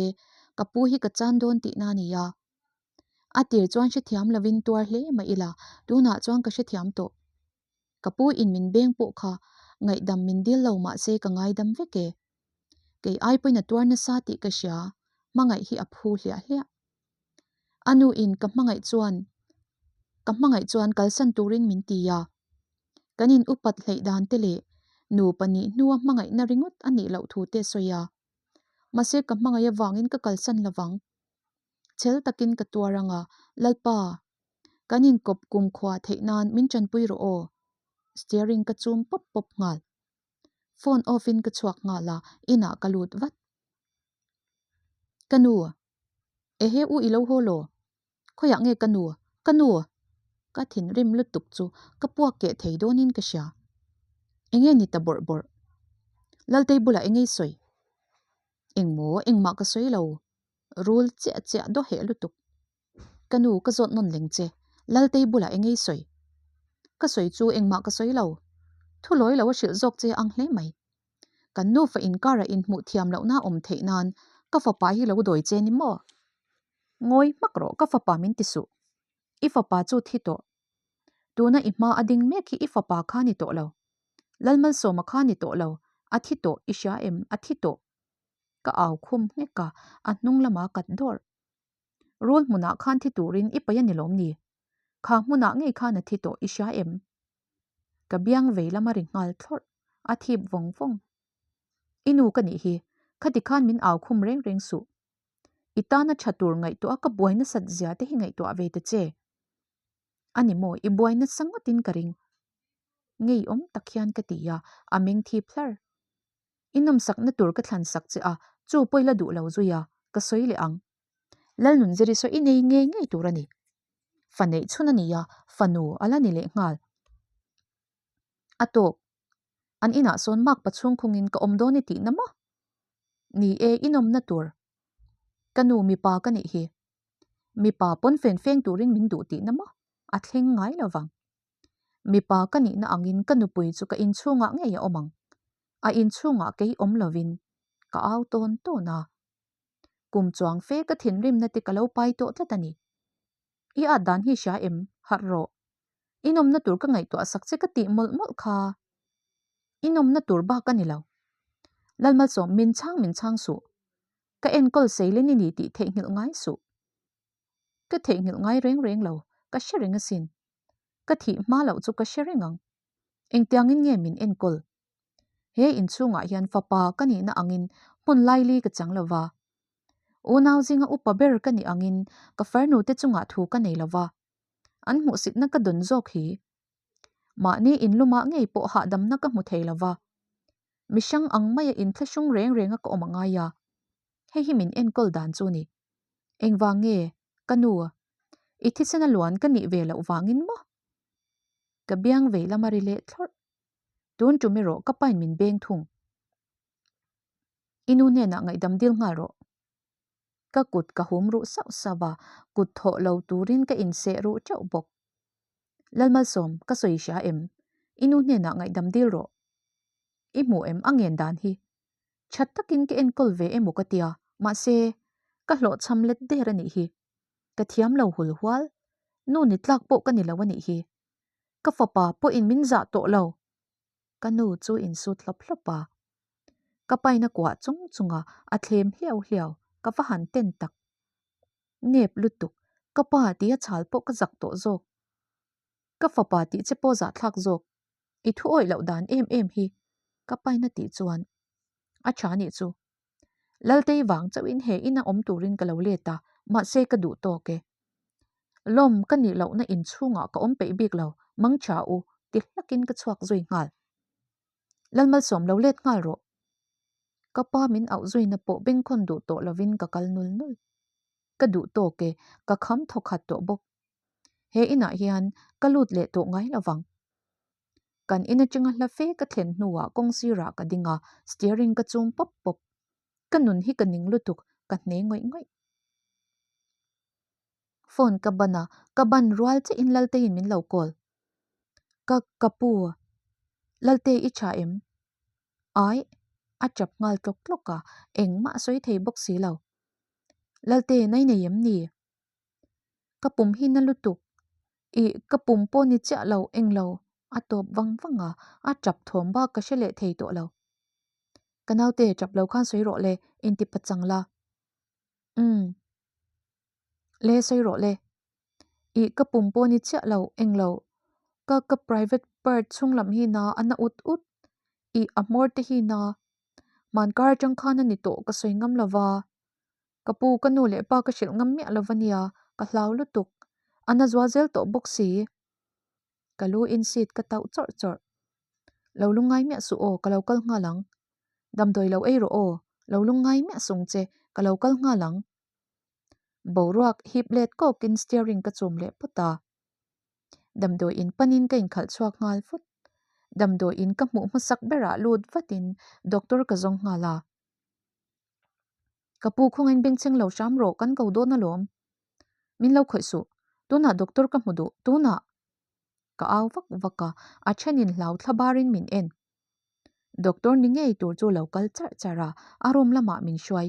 ka pu hi ka chan dawn tihna a ni a. A tir chuan hrethiam lovin tuar hle mah ila tunah chuan ka hrethiam tawh. Ka pu in min beng pawh kha ngaihdam min dil lo mah se ka ngaidam vek e. Kei ai pawhin a tuar nasa tih ka hria, hmangaih hi a phu hliah hliah. A nu in ka hmangaih chuan ka hmangaih chuan kalsan turin min ti a. Kan in upat hleih dan te leh nupa nih hnua hmangaihna ringawt a nih loh thu te a sawi a. Mahse ka hmangaih avangin ka kalsan lovang. Chhel takin ka tuar ang a, Lalpa, Kan inkawp kumkhua theih nan min tanpui rawh aw. Steering ka chum pawp pawp nghal. Phone off in ka chhuak nghal a, inah ka lut vat. Ka nu. Ehe u i lo haw law? Khawiah nge ka nu? Ka nu! Ka thinrim lutuk chu ka puak keh thei dawnin ka hria. Enge ni ta bawrh bawrh? Laltei bulah enge i sawi? Engmaw engmah ka sawi lo. Rul chiah chiah daw heh lutuk. Ka nu ka zawt nawn leng che, Laltei bulah eng ei sawi? Ka sawi chu engmah ka sawi lo. Thu lawi lo a hrilh zawk che ang hle mai. Kan nufa inkarah inhmuh thiam lohna awm theih nan ka fapa hi lo dawi che ni maw? Ngawi hmak rawh ka fapa min ti suh. I fapa chu thi tawh. Tuna i hma a ding mek hi i fapa kha ni tawh lo. Lalmalsawma kha ni tawh lo. A thi tawh, i hria em? A thi tawh. Ka au khum nghek a, a hnung lama kat dawrh. Rul hmunah khan thi turin i paih a ni lawm ni? Kha hmunah ngei khan a thi tawh i hria em? Ka biang vei lam a ri nghal thlawrh, a thip vawng vawng. I nu ka nih hi, khati khan min au khum reng reng suh. I tana tha tur ngaihtuah a ka buai nasat zia te hi ngaihtuah ve ta che. A ni maw, i buai nasa ngawtin ka ring. Ngeiawm tak hian ka ti a, a meng thip hlar. I nawmsakna tur ka thlan sak che a, chu pawh i la duh lo zui a, ka sawi leh ang. Lalnunziri saw i nei ngei ngei tur a ni. Fa neih chhun a ni a, fanu a la ni leh nghal. A tawk. An inah sawn mak pa chhung khungin ka awm dawn i tihna maw? Ni e, i nawmna tur. Ka nu mipa ka nih hi. Mipa pawn fen feng turin min duh tihna maw? A thleng ngai lo vang. Mipa ka nihna angin ka nupui chu ka inchhungah ngei a awm ang. A inchhungah kei awm lovin ka au tawn tawn a. Kum chuang fe ka thinrimna te ka lo pai tawh tlat a ni. I at dan hi hria em? Harh rawh. I nawmna tur ka ngaihtuah sak che ka tih mawlh mawlh kha. I nawmna tur bak a ni lo. Lalmalsawm, min chhang min chhang suh. Ka enkawl seilin i ni tih theihnghilh ngai suh. Ka theihnghilh ngai reng reng lo, ka hre reng asin. Ka thih hma loh chu ka hre reng ang. Engtiangin nge min enkawl? He inchhungah hian fapa ka nihna angin hmun laili ka chang lo va. Unau zinga upa ber ka nih angin ka farnu te chungah thu ka nei lo va. An hmuhsitna ka dawn zawk hi. Mahni inlumah ngei pawh hahdamna ka hmu thei lo va. Mihrang ang maia inthlahrung reng renga ka awm a ngai a. Hei hi min enkawl dan chu ni. Engvang nge? Ka nu, i thisen a luan ka nih ve loh vangin maw? Ka biang vei lam a ri leh thlawrh. Tun tum erawh ka pain min beng thung. I nu hnenah ngaihdam dil nghal rawh. Ka kut ka hum ruh sauh sauh a, kut thawh lo turin ka inseh ruh teuh bawk. Lalmalsawm, ka sawi hria em? I nu hnenah ngaihdam dil rawh. I hmuh em a ngen dan hi? Tha takin ka enkawl ve emaw ka tia, mahse, ka hlawhchham let der a nih hi. Ka thiam lo hul hual, nu ni tlak pawh ka ni lo a nih hi. Ka fapa pawhin min zah tawh lo. Ka nu chu insut hlawp hlawp a. Ka paina kuah chung chunga a thlem hliau hliau. ka va han ten tak. Nep lutuk, ka pa tia chhal pawh ka zak tawh zawk. Ka fapa tih che pawh zahthlak zawk. I thu awih loh dan em em hi ka paina tih chuan a tha nih chu. Laltei vang chauhin he ina awm turin ka lo let a, mahse ka duh tawk e. Lawm ka nih lohna inchhungah ka awm peih bik lo, mang tha u, ti hlakin ka chhuak zui nghal. Lalmalsawm lo let nghal rawh. Ka pa min auh zuina pawh bengkhawn duh tawh lovin ka kal nul nul. Ka duh tawk e, ka kham thawkhat tawh bawk. He inah hian ka lut leh tawh ngai lo vang. Kan in atanga hla fe ka thlen hnuah kawng sirah ka ding a, steering ka chum pawp pawp. Ka nun hi ka ning lutuk, ka hne ngawih ngawih. Phone ka ban a, ka ban rual chiahin Lalteiin min lo call. Ka, ka pu. Lalte i tha em? Ai, a tap nghal tlawk tlawk a, engmah a sawi thei bawk si lo. Lalte, nai nei em ni? Ka pum hi na lutuk. Ih, ka pum pawh ni chiah lo, englo, a tawp vang vang a, a tap thawm bak ka hre leh thei tawh lo. Ka naute tap lo khan sawi rawh le, inti pachang la. Umm. Le sawi rawh le. Ih, ka pum pawh ni chiah lo, englo. Ka, ka private part chhung lam hi na a na ut ut. Ih, a hmawr te hi na. Hmankar atang khan a ni tawh ka sawi ngam lova. Ka pu, ka nu leh pa ka hrilh ngam miah lo va nia, ka hlau lutuk. A na zual zel tawh bawk si. Ka lu in seat ka tauh chawrh chawrh. Lo lungngai miah suh aw, ka lo kal nghal ang. Damdawi lo ei rawh aw, lo lungngai miah sung che, ka lo kal nghal ang. Boruak hip let kawkin steering ka chum leh phawt a. Damdawi in panin ka inkhalh chhuak nghal vut. Damdawi in ka hmuh hmasak berah lut vatin doctor ka zawng nghal a. Ka pu khawngain bengchheng lo hram rawh kan ko dawn alawm. Min lo khawih suh. Tunah doctor ka hmu duh. Tunah! Ka au vak vak a, a thenin hlau thla barin min en. Doctor ni ngei tur chu lo kal charh charh a, a room lamah min hruai.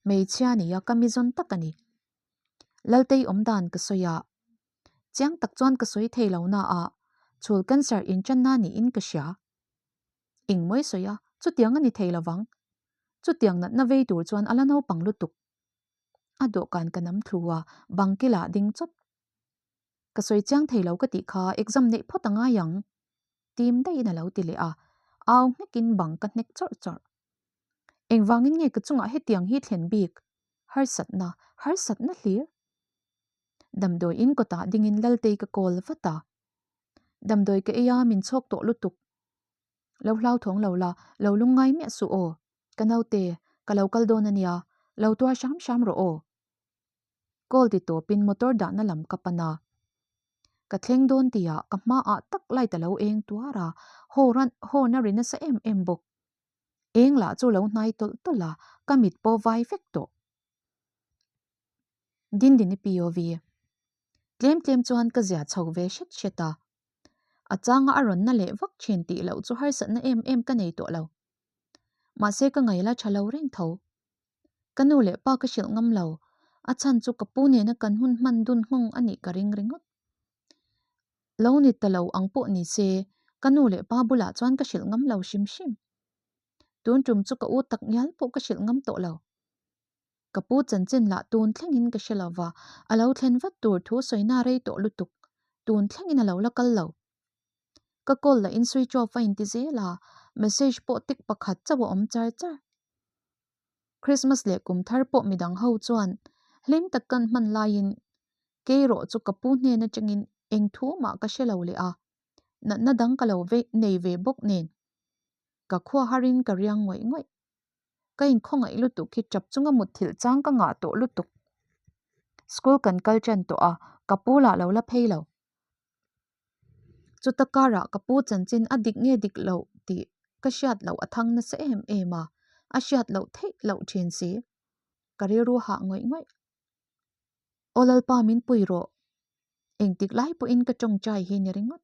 Hmeichhia nia ka mi zawn tak a ni. Laltei awm dan ka sawi a. Chiang tak chuan ka sawi thei lo na a, chhul cancer inṭanna niin ka hria. Engmawi sawi a, chutiang a ni thei lo vang. Chutiang natna vei tur chuan a la naupang lutuk. A dawhkan ka nam thlu a, bang kilah ding chawt. Ka sawi chiang thei lo ka tih kha exam neih phawt a ngai ang. Tim daihin a lo ti leh a, au nghekin bang ka hnek chawrh chawrh. Engvangin nge ka chungah hetiang hi thlen bik? Harsatna, harsatna hlir. Damdawi in kawtah dingin Laltei ka call vat a. Damdawi ka ei a, min chhawk tawh lutuk. Lo hlauthawng lo la, lo lungngai miah suh aw. Ka naute, ka lo kal dawn a nia, lo tuar hram hram rawh aw. Call ti tawpin motor dahna lam ka pan a. Ka thleng dawn tihah ka hmaah tak light a lo eng tuar a, horn a ri nasa em em bawk. Eng lah chu lo hnai tawlh tawlh a, ka mit pawh vai vek tawh. Dindini POV. Tlem tlem chuan ka zia chho ve hret hret a. A changa a rawn na leh vak thin tih loh chu harsatna em em ka nei tawh lo. Mahse ka ngaila tha lo reng tho. Ka nu leh pa ka hrilh ngam lo, a chhan chu ka pu nena kan hun hman dun nghawng a nih ka ring ringawt. Lo ni ta lo ang pawh ni se, ka nu leh pa bulah chuan ka hrilh ngam lo hrim hrim. Tun tum chu ka u tak ngial pawh ka hrilh ngam tawh lo. Ka pu chanchin lah tun thlengin ka hre lo va, a lo thlen vat tur thu sawina rei tawh lutuk, tun thlengin a lo la kal lo. Ka call lah in switch off a inti zel a, message pawh tick pakhat chauh a awm char char. Christmas leh kum thar pawh midang ho chuan hlim tak kan hman laiin kei rawh chu ka pu hnen atangin eng thu mah ka hre lo leh a, natna dang ka lo nei ve bawk nen ka khua harin ka riang ngawih ngawih. Ka inkhawngaih lutuk hi tap chunga mutthilh chang ka ngah tawh lutuk. School kan kal tan tawh a, ka pu lah lo la phei lo. Chuta karah ka pu chanchin a dik nge dik loh tih ka hriat loh a thang nasa em em a, a hriat loh theih loh thin si. Ka rilru hah ngawih ngawih. Aw Lalpa min pui rawh. Engtik lai pawhin ka tawngtai hi ni ringawt.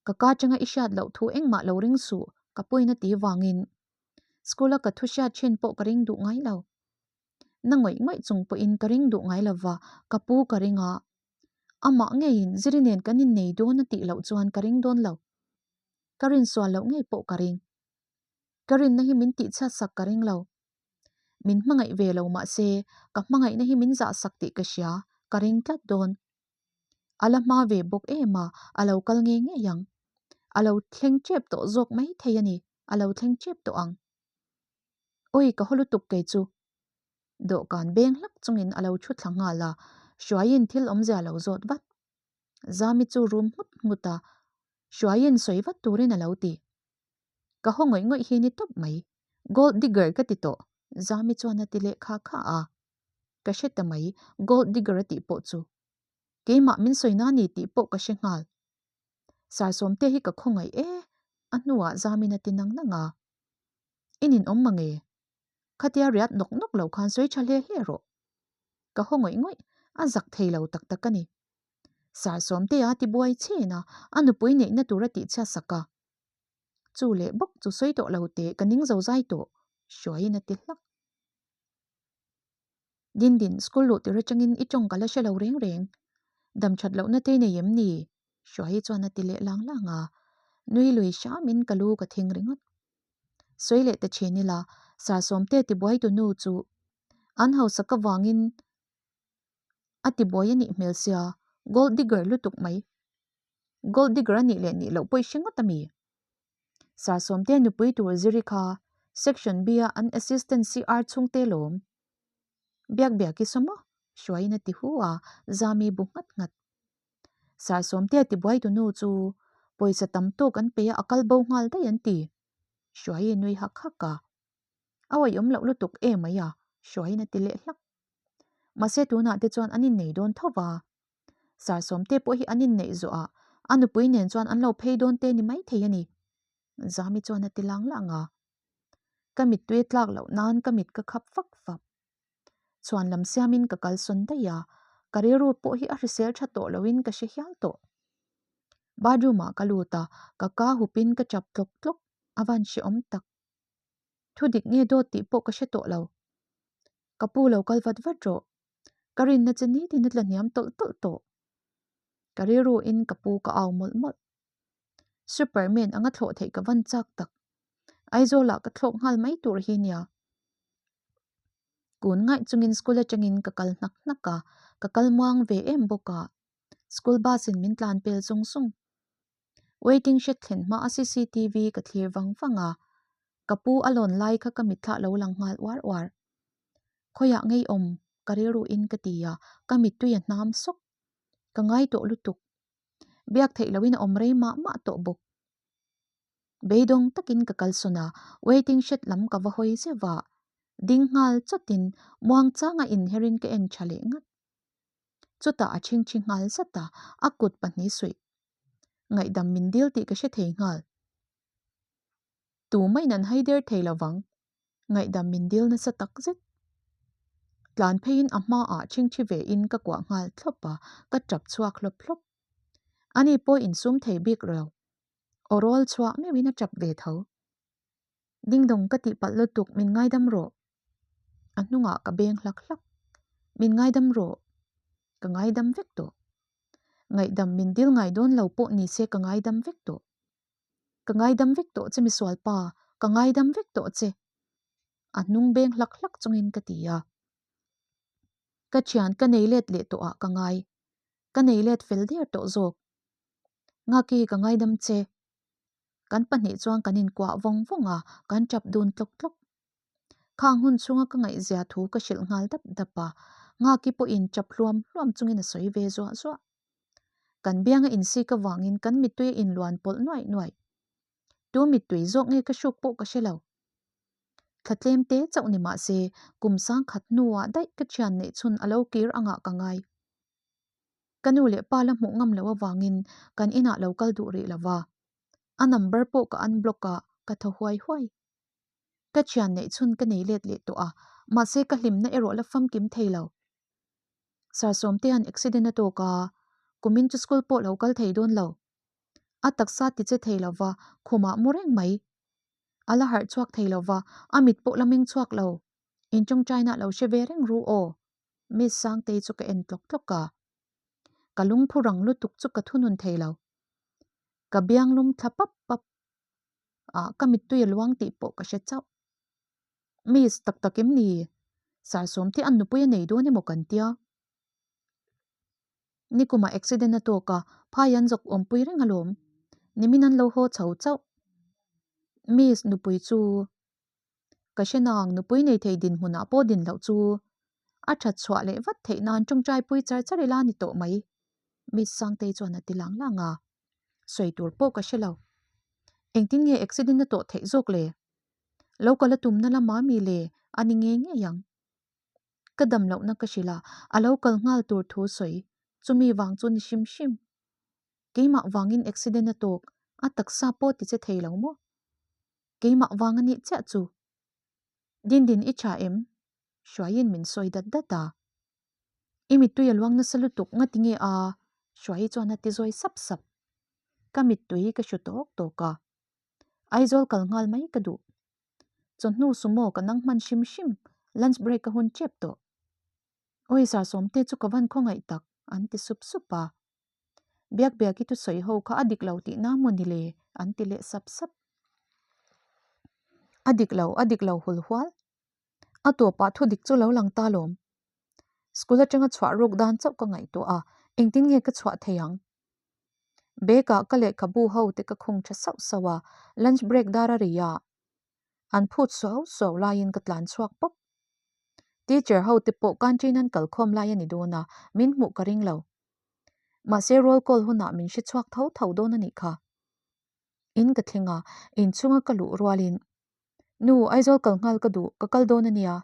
Ka ka changa i hriat loh thu engmah lo ring suh ka puina ti vangin school a ka thu hriat thin pawh ka ring duh ngai lo. Na ngawih ngawih chung pawhin ka ring duh ngai lova ka pu ka ring a, amah ngeiin ziri nen kan innei dawn a tih loh chuan ka ring dawn lo. Ka rinsual loh ngei pawh ka ring. Ka rinna hi min tihchhiat sak ka ring lo. Min hmangaih ve lo mah se, ka hmangaihna hi min zahsak tih ka hria, ka ring tlat dawn. A la hma ve bawk em a, a lo kal ngei ngei ang. A lo thleng tep tawh zawk mai thei a ni, a lo thleng tep tawh ang. Awi ka haw lutuk kei chu. Dawhkan beng hlak chungin a lo thu thla nghal a, Hruaiin thil awmzia lo zawt vat. Zami chu rum nghut nghut a, Hruaiin sawi vat turin a lo ti. Ka haw ngawih ngawih hi ni tawp mai. Gold digger ka ti tawh, Zami chuan a ti leh kha kha a. Ka hre ta mai, gold digger a tih pawh chu. Keimah min sawi na ni tih pawh ka hre nghal. Sarsawmte hi ka khawngaih e, a hnuah Zamin a ti nang nang a. I ninawm mange? Khatia riat nawk nawk lo khan sawi tha hle hle rawh. Ka haw ngawih ngawih, a zak thei lo tak tak a ni. Sarsawmtea tibuai chen a, a nupui neihna tur a tihchhia sak a. Chu leh bawk chu sawi tawh lo teh ka ning zo zai tawh, Hruaiin a ti hlak. Dindin, school luh tir atangin i tawng ka la hre lo reng reng. Dam that lohna te nei em ni? Hruaii chuan a ti leh lang lang a. Nui lui hramin ka lu ka thing ringawt. Sawi leh ta thin ila, Sarsawmte tibuaitu nu chu an hausak avangin a tibuai a nih hmel sia, gold digger lutuk mai. Gold digger a nih leh nih loh pawh i hre ngawt a mi? Sarsawmte nupui tur ziri kha Section B-a an Assistant CR chhungte lawm. Biak biak i saw maw? Hruaiin a ti hu a, Zami bu nghat nghat. Sarsawmte tibuai tu nu chu pawisa tam tawk an pe a, a kal bo nghal daih an ti. Hruaii nui hak hak a. A awih awm loh lutuk em mai a, Hruaiin a ti leh hlak. Mahse tunah te chuan an innei dawn tho va. Sarsawmte pawh hi an inneih zawh a, a nupui nen chuan an lo phei dawn te ni maithei a ni. Zami chuan a ti lang lang a. Ka mittui tlak loh nan ka mit ka khap fak fak. Chhuan lam siamin ka kal sawn daih a, ka rilru pawh hi a hrisel tha tawh loin ka hre hial tawh. Bathroom ah ka lut a, ka ka hupin ka chap tlawk tlawk, a van hrehawm tak. Thu dik nge dawt tih pawh ka hre tawh lo. Ka pu lo kal vat vat rawh. Ka rinna che nitin a tla hniam tawlh tawlh tawh. Ka rilru in ka pu ka au mawlh mawlh. Superman anga thlawh theih ka van chak tak. Aizawl ah ka thlawk nghal mai tur hi nia. Kun ngaih chungin school atangin ka kal hnak hnak a, ka kal muang ve em bawk a. School bus in min tlan pel zung zung. Waiting shed thlen hma a cctv ka thlir vang vang a, ka pu a lawn lai kha ka mitthlah lo lang nghal uar uar. Khawiah ngeiawm ka rilru in ka ti a, ka mittui a hnam sawk. Ka ngai tawh lutuk. Biak theih loin a awm rei mah mah tawh bawk. Beidawng takin ka kalsawn a, waiting shed lam ka va hawi zeuh a, ding nghal chawtin muangchanga inherin ka en tha leh ngat. Chutah a chhingchhi nghal zat a, a kut pahnih suih. Ngaihdam min dil tih ka hre thei nghal. Tumah-in an hai der thei lovang. Ngaihdam min dil nasa tak zet. Tlan pheiin a hmaah chhingchhi vein ka kuah nghal thlawp a, ka tap chhuak hlawp hlawp. Ani pawh insum thei bik lo. Aw rawl chhuah meuhin a tap ve tho. Dingdawng ka tih palh lutuk min ngaidam rawh. A hnungah ka beng hlak hlak. Min ngaidam rawh. Ka ngaidam vek tawh. Ngaihdam min dil ngai dawn lo pawh ni se ka ngaidam vek tawh. Ka ngaidam vek tawh che misual pa, ka ngaidam vek tawh che. A hnung beng hlak hlak chungin ka ti a. Ka thian ka nei let leh tawh ah ka ngai. Ka nei let fel der tawh zawk. Ngaki ka ngaidam che. Kan pahnih chuan kan inkuah vawng vawng a, kan tap dun tlawk tlawk. Khang hun chhunga ka ngaihzia thu ka hrilh nghal dap dap a, Ngaki pawhin tap hluam hluam chungin a sawi ve zuah zuah. Kan bianga insik avangin kan mittui a inluan pawlh nuaih nuaih. Tu mittui zawk nge ka hruk pawh ka hre lo. Thla tlem te chauh ni mah se, kum sangkhat hnuah daih ka thian neih chhun a lo kir angah ka ngai. Ka nu leh pa la hmuh ngam loh avangin kan inah lo kal duh rih lo va, a number pawh ka unblock a, ka thaw huai huai. Ka thian neih chhun ka nei let leh tawh a, mahse ka hlimna erawh la famkim thei lo. Sir Sawmtea'n accident a tawk a, kumin chu school pawh lo kal thei dawn lo. A taksa ti che thei lo va, khumah mu reng mai. A la harh chhuak thei lo va, a mit pawh la meng chhuak lo. In tawngtaina lo hre ve reng ru aw. Miss Sangtei chu ka en tlawk tlawk a. Ka lungphu rang lutuk chu ka thunun thei lo. Ka biang lum thla pap pap a, ka mittui a luang tih pawh ka hre chauh. Miss, tak tak em ni? Sarsawmte an nupui a nei dawn emaw kan tia. Nikumah accident a tawk a, phai an zawk awmpui reng alawm. Nimin an lo haw chho chauh. Miss, nupui chu ka hre nang, nupui nei thei dinhmunah pawh din loh chu a that chhuah leh vat theih nan tawngtai pui char char ila ni tawh mai. Miss Sangtei chuan a ti lang lang a, sawi tur pawh ka hre lo. Engtin nge accident a tawh theih zawk le? Lo kal a tumna lama mi le a ni ngei ngei ang. Ka dam lohna ka hrilh a, a lo kal nghal tur thu sawi chumi vang chu ni hrim hrim. Keimah vangin accident a tawk, a taksa pawh ti che thei lo maw? Keimah vang a nih chiah chu. Dindin i tha em? Hruaiin min sawi dat dat a. I mittui a luang nasa lutuk nga tinge a? Hruaii chuan a ti zawi sap sap. Ka mittui ka hru tawk tawk a. Aizawl kal nghal mai ka duh. Chawhnu sumo ka nang hman hrim hrim, lunch break ka hun tep tawh. Awi Sarsawmte chu ka van khawngaih tak, an ti sup sup a. Biak biak i thusawi ho kha a dik lo tihna maw ni le? an ti leh sap sap. A dik lo, a dik lo hul hual. A tawpah thu dik chu lo lang ta lawm. School atanga chhuah ruk dan chauh ka ngaihtuah a, engtin nge ka chhuah thei ang? Bag ah ka lehkhabu ho te ka khung tha sauh sauh a, lunch break dar a ri a, an phut suau suau laiin ka tlan chhuak pawp. Teacher ho te pawh canteen an kalkhawm lai a ni dawn a, min hmuh ka ring lo. Mahse roll call hunah min hre chhuak tho tho dawn a nih kha. In ka thleng a, inchhunga ka luh rualin, Nu, Aizawl kal nghal ka duh, ka kal dawn a nia.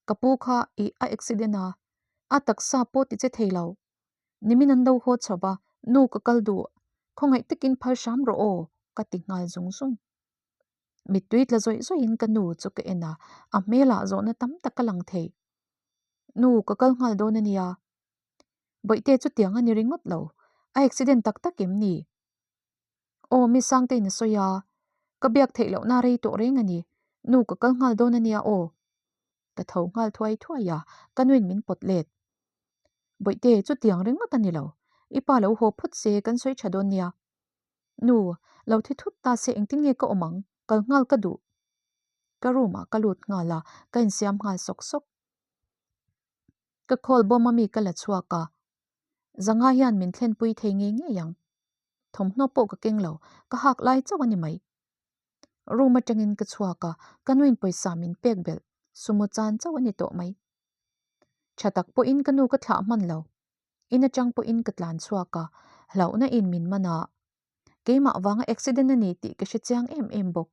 Ka pu kha i a accident a, a taksa pawh ti che thei lo. Nimin an lo haw chho va, Nu ka kal duh, khawngaih takin phal hram rawh aw, ka ti nghal zung zung. Mittui tla zawih zawihin ka nu chu ka en a, a hmelah zawhna tam tak ka lang thei. Nu, ka kal nghal dawn a nia. Bawihte chutiang a ni ringawt lo, a accident tak tak em ni? Aw, mi Sangtein a sawi a, ka biak theih lohna rei tawh reng a ni. Nu, ka kal nghal dawn a nia aw. Ka tho nghal thuai thuai a, ka nuin min pawt let. Bawihte, chutiang ringawt a ni lo. I pa lo haw phawt se, kan sawi tha dawn nia. Nu, lo thi thut ta se engtin nge ka awm ang? Kal nghal ka duh. Ka room ah ka lut nghal a, ka insiam nghal sawk sawk. Ka call bawm ami ka la chhuak a, zanga hian min thlenpui thei ngei ngei ang. Thawmhnaw pawh ka keng lo, ka hak lai chauh a ni mai. Room atangin ka chhuak a, ka nuin pawisa min pek belh, sumo chan chauh a ni tawh mai. Tha tak pawhin ka nu ka thlah hman lo. In atang pawhin ka tlan chhuak a, hlauhna in min man a. Keimah vanga accident a ni tih ka hre chiang em em bawk.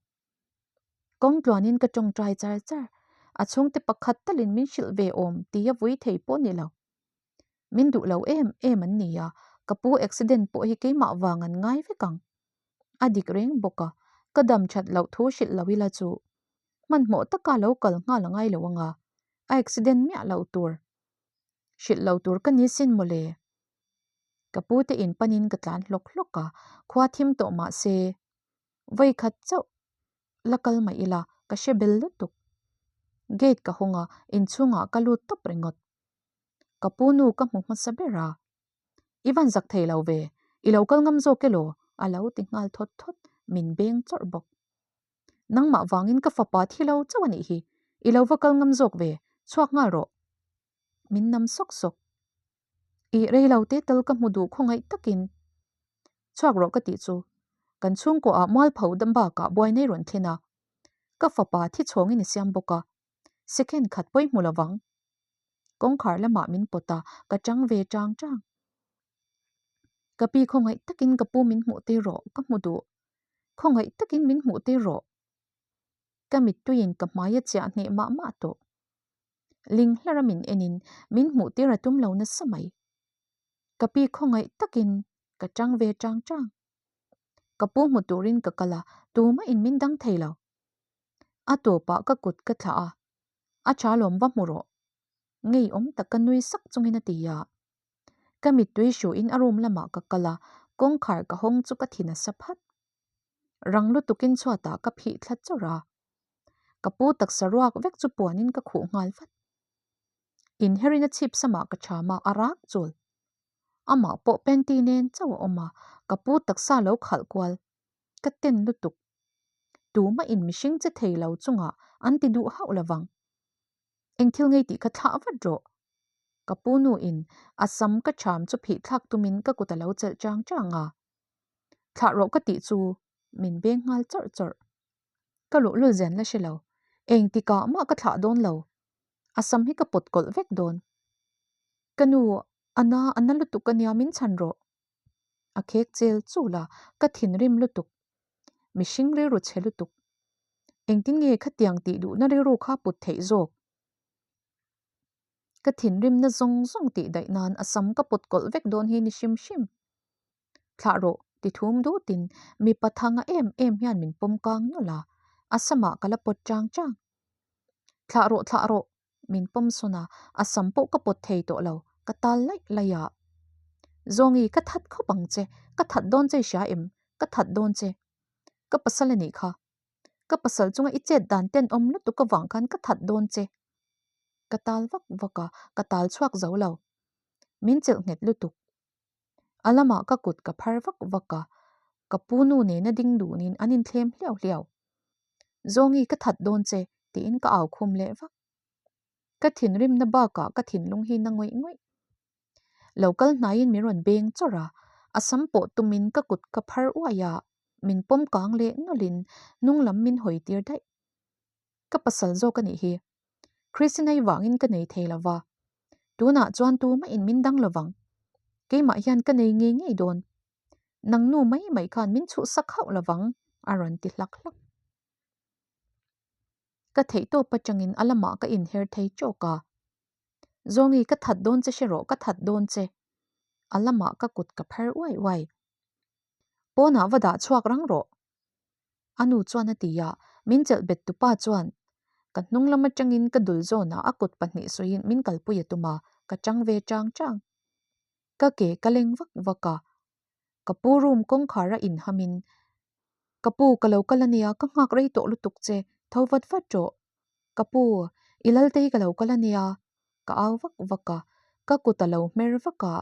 Kawng tluanin ka tawngtai char char, a chhungte pakhat talin min hrilh ve awm tih a vui thei pawh ni lo. Min duh lo em em an ni a, ka pu accident pawh hi keimah vang an ngai vek ang. A dik reng bawk a, ka dam that loh thu hrilh lo ila chu hmanhmawh taka lo kal nghal a ngai lo anga, a accident miah loh tur hrilh lo tur ka ni sin mawle. Ka pu te in panin ka tlan hlawk hlawk a, khua thim tawh mah se vawi khat chauh la kal mah ila ka hre bel lutuk. Gate ka hawng a, inchhungah ka lut tawp ringawt. Ka pu nu ka hmu hmasa ber a, I van zak thei lo ve, i lo kal ngam zawk elaw? a lo ti nghal thawt thawt, min beng chawrh bawk. Nangmah vangin ka fapa thi lo chauh a nih hi, i lo va kal ngam zawk ve, chhuak nghal rawh. Min nam sawk sawk. Ih rei lo te tal ka hmu duh khawngaih takin. Chhuak rawh ka tih chu. Kan chhungkaw ah mualpho dam bakah buai nei rawn thlen a. Ka fapa thi chhawngin i siam bawk a. Second khat pawi hmu lovang. Kawngkhar lamah min pawt a, ka chang ve chang chang. Ka pi khawngaih takin ka pu min hmuh tir rawh, ka hmu duh. Khawngaih takin min hmuh tir rawh. Ka mittuiin ka hmai a chiah hneh mah mah tawh. Ling hlar a min enin min hmuh tir a tum lo nasa mai. Ka pi khawngaih takin ka chang ve chang chang. Ka pu hmu turin ka kal a, tumah in min dang thei lo. A tawpah ka kut ka thlah a, a tha lawm va hmu rawh. Ngeiawm tak ka nui sak chungin a ti a. Ka mittui hruin a room lamah ka kal a, kawngkhar ka hawng chu ka thi nasa phat. Rang lutukin chhuatah ka phih thla chawrh a. Ka pu taksa ruak vek chu puanin ka khuh nghal vat. Inherin a chhip samah ka cham a, a rak chul. Amah pawh panty nen chauh a awm a, ka pu taksa lo khalh kual. Ka ten lutuk. Tumah in mihring che thei lo chungah an ti duh hauh lovang. Eng thil ngei tih kha thlah vat rawh. Ka pu nu in a sam ka ṭham chu phih thlak tumin ka kut a lo chelh chang chang a. Thlah rawh ka tih chu min beng nghal chawrh chawrh. Ka luhlul zen la hre lo. Eng tikah mah ka thlah dawn lo. A sam hi ka pawt kawlh vek dawn. Ka nu, a na, a na lutuk a nia min chhan rawh. A khek chel chul a, ka thinrim lutuk. Mihring rilru chhe lutuk. Engtin nge khatiang tih duhna rilru kha put theih zawk? Ka thinrimna zawng zawng tih daih nan a sam ka pawt kawlh vek dawn hi ni hrim hrim. Thlah rawh, ti thum dutin mipa thanga em em hian min pawm kang nawlh a, a samah ka la pawt chang chang. Thlah rawh, thlah rawh, min pawm sawn a, a sam pawh ka pawt thei tawh lo, ka tal laih laih a. Zawngi, ka that khawp ang che, ka that dawn che i hria em? Ka that dawn che. Ka pasal a nih kha. Ka pasal chunga i chet dan tenawm lutuk avang khan ka that dawn che. Ka tal vak vak a, ka tal chhuak zo lo. Min chelh nghet lutuk. A lamah ka kut ka phar vak vak a, ka pu nu nena ding dunin an inthlem hliau hliau. Zawngi ka that dawn che tiin ka au khum leh vak. Ka thinrimna bakah ka thinlung hi na ngawih ngawih. Lo kal hnaiin min rawn beng chawrh a, a sam pawh tumin ka kut ka phar uaih a, min pawm kang leh nawlhin hnung lam min hawi tir daih. Ka pasal zawk a nih hi. Christina-i vangin ka nei thei lova, tunah chuan tumahin min dang lovang. Keimah hian ka nei ngei ngei dawn. Nang nu mai mai khan min chhuhsak hauh lovang, a rawn ti hlak hlak. Ka theihtawp atangin a lamah ka inher thei tawk a. Zawngi, ka that dawn che hre rawh, ka that dawn che. A lamah ka kut ka phar uai uai. Pawnah va dah chhuak rang rawh. A nu chuan a ti a, min chelh bet tu pa chuan ka hnung lam atangin ka dul zawnah a kut pahnih sawiin min kalpui a tum a, ka chang ve chang chang. Ka ke ka leng vak vak a, ka pu room kawngkhar a inhamin, Ka pu, ka lo kal a nia, ka nghak rei tawh lutuk che, tho vat vat rawh. Ka pu, i lalte hi ka lo kal a nia, ka au vak vak a, ka kut a lo hmer vak a,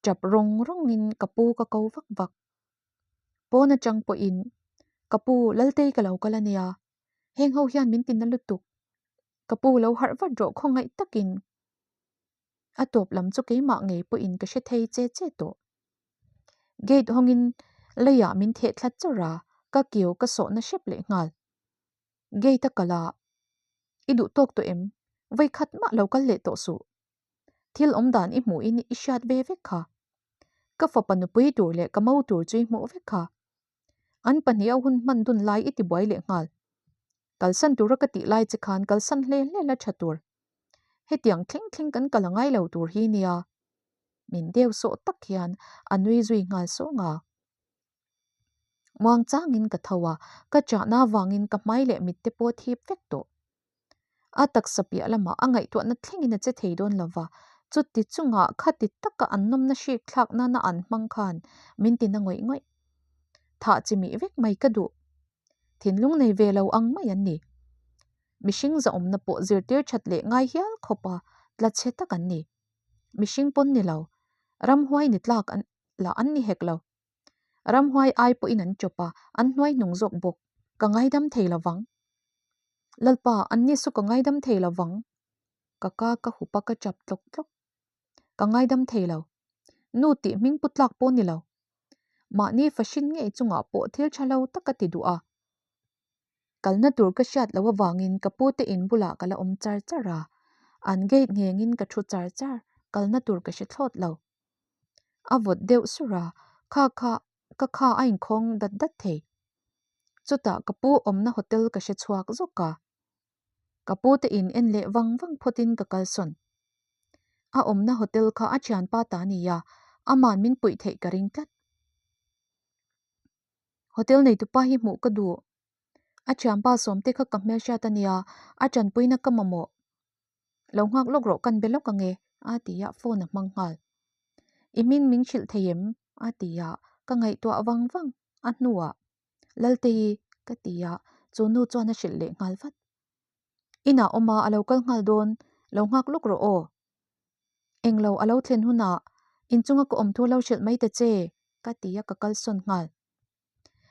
tap rawng rawngin ka pu ka ko vak vak. Pawn atang pawhin, Ka pu, Laltei ka lo kal a nia. Heng ho hian min tina lutuk. Ka pu lo harh vat rawh khawngaih takin. A tawp lam chu keimah ngei pawhin ka hre thei che che tawh. Gate hawngin leiah min theh thla chawrh a, ka kiu ka sawhna hrep leh nghal. Gate a kal a, I duh tawk tawh em? Vawikhat mah lo kal leh tawh suh. Thil awm dan i hmuhin i hriat ve vek kha. Ka fapa nupui tur leh ka mo tur chu i hmuh vek kha. An pahnih a hun hman dun lai i tibuai leh nghal. Kalsan tura ka tih lai che khan kalsan hle hle la tha tur. Hetiang thleng thleng kan kal a ngai lo tur hi nia. Min deu sawh tak hian a nui zui nghal sawng a. Muang changin ka tho a, ka chahna avangin ka hmai leh mit te pawh thip vek tawh. A taksa piah lamah a ngaihtuahna thlengin a che thei dawn lo va, chuti chungah khati taka an nawmna hrik thlak nana an hmang khan min ti na ngawih ngawih. Thah chi mih vek mai ka duh. Thinlung nei ve lo ang mai an ni. Mihring zahawmna pawh zirtir that leh ngai hial khawpa tla chhe tak an ni. Mihring pawn ni lo, ramhuai ni tlak lah an ni hek lo. Ramhuai ai pawhin an chawp a, an hnuai hnung zawk bawk. Ka ngaidam thei lo vang. Lalpa, anni chu ka ngaidam thei lo vang. Ka ka ka hup a, ka chap tlawk tlawk. Ka ngaidam thei lo. Nu tih hming pu tlak pawh ni lo. Mahni fahrin ngei chungah pawh thil tha lo tak a ti duh a. Kalna tur ka hriat loh avangin ka pute in bulah ka la awm char char a. An gate nghengin ka thu char char, kalna tur ka hre thlawt lo. A vawt deuh sur a, kha kha ka kha a inkhawng dat dat thei. Chutah ka pu awmna hotel ka hre chhuak zawk a. Ka pu te in en leh vang vang phawtin ka kalsawn. A awmna hotel kha a thianpa ta a ni a, aman min puih theih ka ring tlat. Hotel neitupa hi hmuh ka duh. A thianpa sawmte kha ka hmelhriat a nia, a tanpuina ka mamawh. Lo nghak lawk rawh kan be lawk ange a ti a phone a hmang nghal. I hming min hrilh thei em? a ti a, ka ngaihtuah vang vang a hnuah Laltei ka ti a, chu nu chuan a hrilh leh nghal vat. Inah awm a, a lo kal nghal dawn, lo nghak lawk rawh aw. Englo a lo thlen hunah inchunga ka awm thu lo hrilh mai ta che ka ti a ka kalsawn nghal.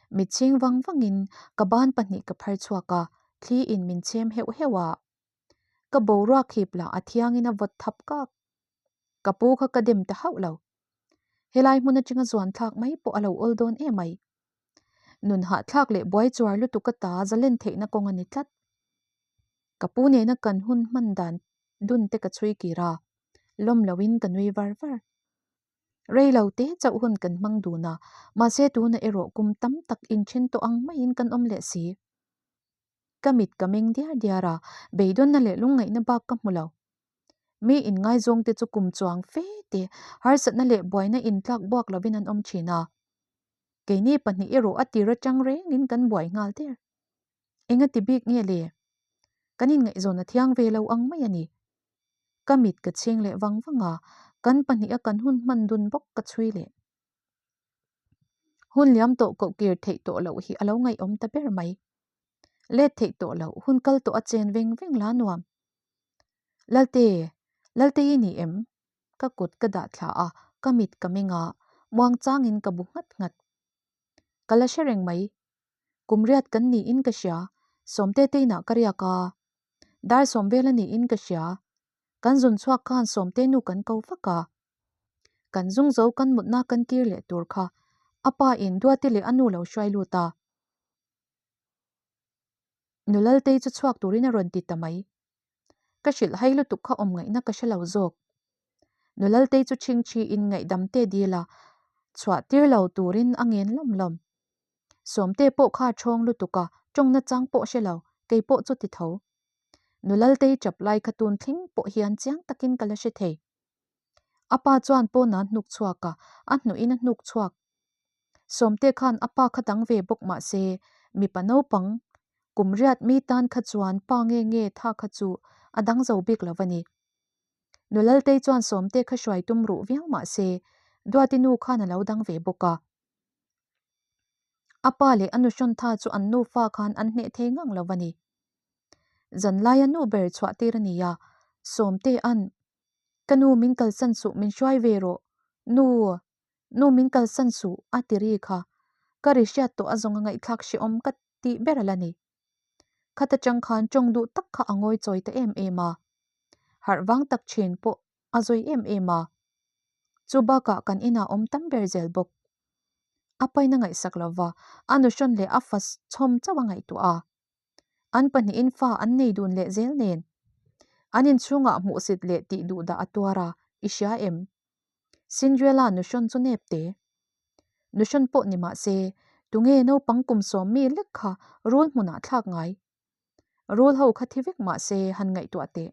Mit chhing vang vangin ka ban pahnih ka phar chhuak a, thli in min chhem heuh heuh a. Ka boruak hip lah a thiangin a vawt thap kak. Ka pu kha ka dem ta hauh lo. Helai hmun atanga zuan thlak mai pawh a lo awl dawn em ai. Nun hahthlak leh buai chuar lutuk ata zalen theihna kawng a ni tlat. Ka pu nena kan hun hman dan dun te ka chhui kir a, lawm loin ka nui var var. Rei lo te chauh hun kan hmang dun a, mahse tuna erawh kum tam tak inthen tawh ang maiin kan awm leh si. Ka mit ka meng diar diar a, beidawnna leh lungngaihna bak ka hmu lo. Mi inngaizawng te chu kum chuang fe te harsatna leh buaina intlak buak lovin an awm thin a. Keini pahnih erawh a tir atang rengin kan buai nghal der. Enga ti bik nge le? Kan inngaihzawn a thiang ve lo ang mai a ni. Ka mit ka chhing leh vang vang a, kan pahniha kan hun hman dun bawk ka chhui leh. Hun liam tawh koh kir theih tawh loh hi a lo ngaihawm ta ber mai. Let theih tawh loh hun kal tawh a chen veng veng la nuam. Lalte, Lalte i ni em? Ka kut ka dah thla a, ka mit ka meng a, muangchangin ka bu nghat nghat. Ka la hre reng mai. Kum riat kan niin ka hria, Sawmte te inah ka riak a. Dar sawm vel a niin ka hria. Kan zun chhuak khan Sawmte nu kan ko vak a. Kan zung zo kan mutna kan kir leh tur kha a pa in Duati leh a nu lo hruai lut a. Nu Laltei chu chhuak turin a rawn ti ta mai. Ka hrilh hai lutuk kha awm ngaihna ka hre lo zawk. Nu Laltei chu chhingchhi in ngaihdam te dil a, chhuah tir lo turin a ngen lawm lawm. Sawmte pawh kha a ṭhawng lutuk a, ṭawng nachang pawh hre lo, kei pawh chu ti tho. Nu Laltei ṭap lai kha tun thleng pawh hian chiang takin ka la hre thei. A pa chuan pawn a hnuk chhuak a, a hnuhin a hnuk chhuak. Sawmte khan a pa kha dang ve bawk mah se, mipa naupang kum riat mi tan kha chuan pa nge nge tha kha chu a dang zo bik lo a ni. Nu Laltei chuan Sawmte kha hruai tum ruh viau mah se, Duati nu khan a lo dang ve bawk a. A pa leh a nu hrawn tha chu an nufa khan an hneh thei ngang lo a ni. Zanlaia nu ber chhuah tir a ni a, Sawmtea'n, Ka nu min kalsan suh min hruai ve rawh, nu, nu min kalsan suh a ti ri kha, ka ri hriat tawh a zawng a ngaihthlak hrehawm ka tih ber a la ni. Khata chang khan tawng duh tak kha a ngawi chawi ta em em a, harh vang tak thin pawh a zawi em em a. Chu bakah kan inah awm tam ber zel bawk. A pain a ngaihsak lova, a nuhrawn leh a fa chhawm chauh a ngaihtuah a. An pahnihin fa an nei dun leh zel nen. An inchhungah hmuhsit leh tih duh dah a tuar a, i hria em? Cinderella nuhrawn chu nep te. Nuhrawn pawh ni mah se, tunge naupang kum sawm mi lek kha rul hmunah thlak ngai? Rul ho kha thi vek mah se han ngaihtuah teh.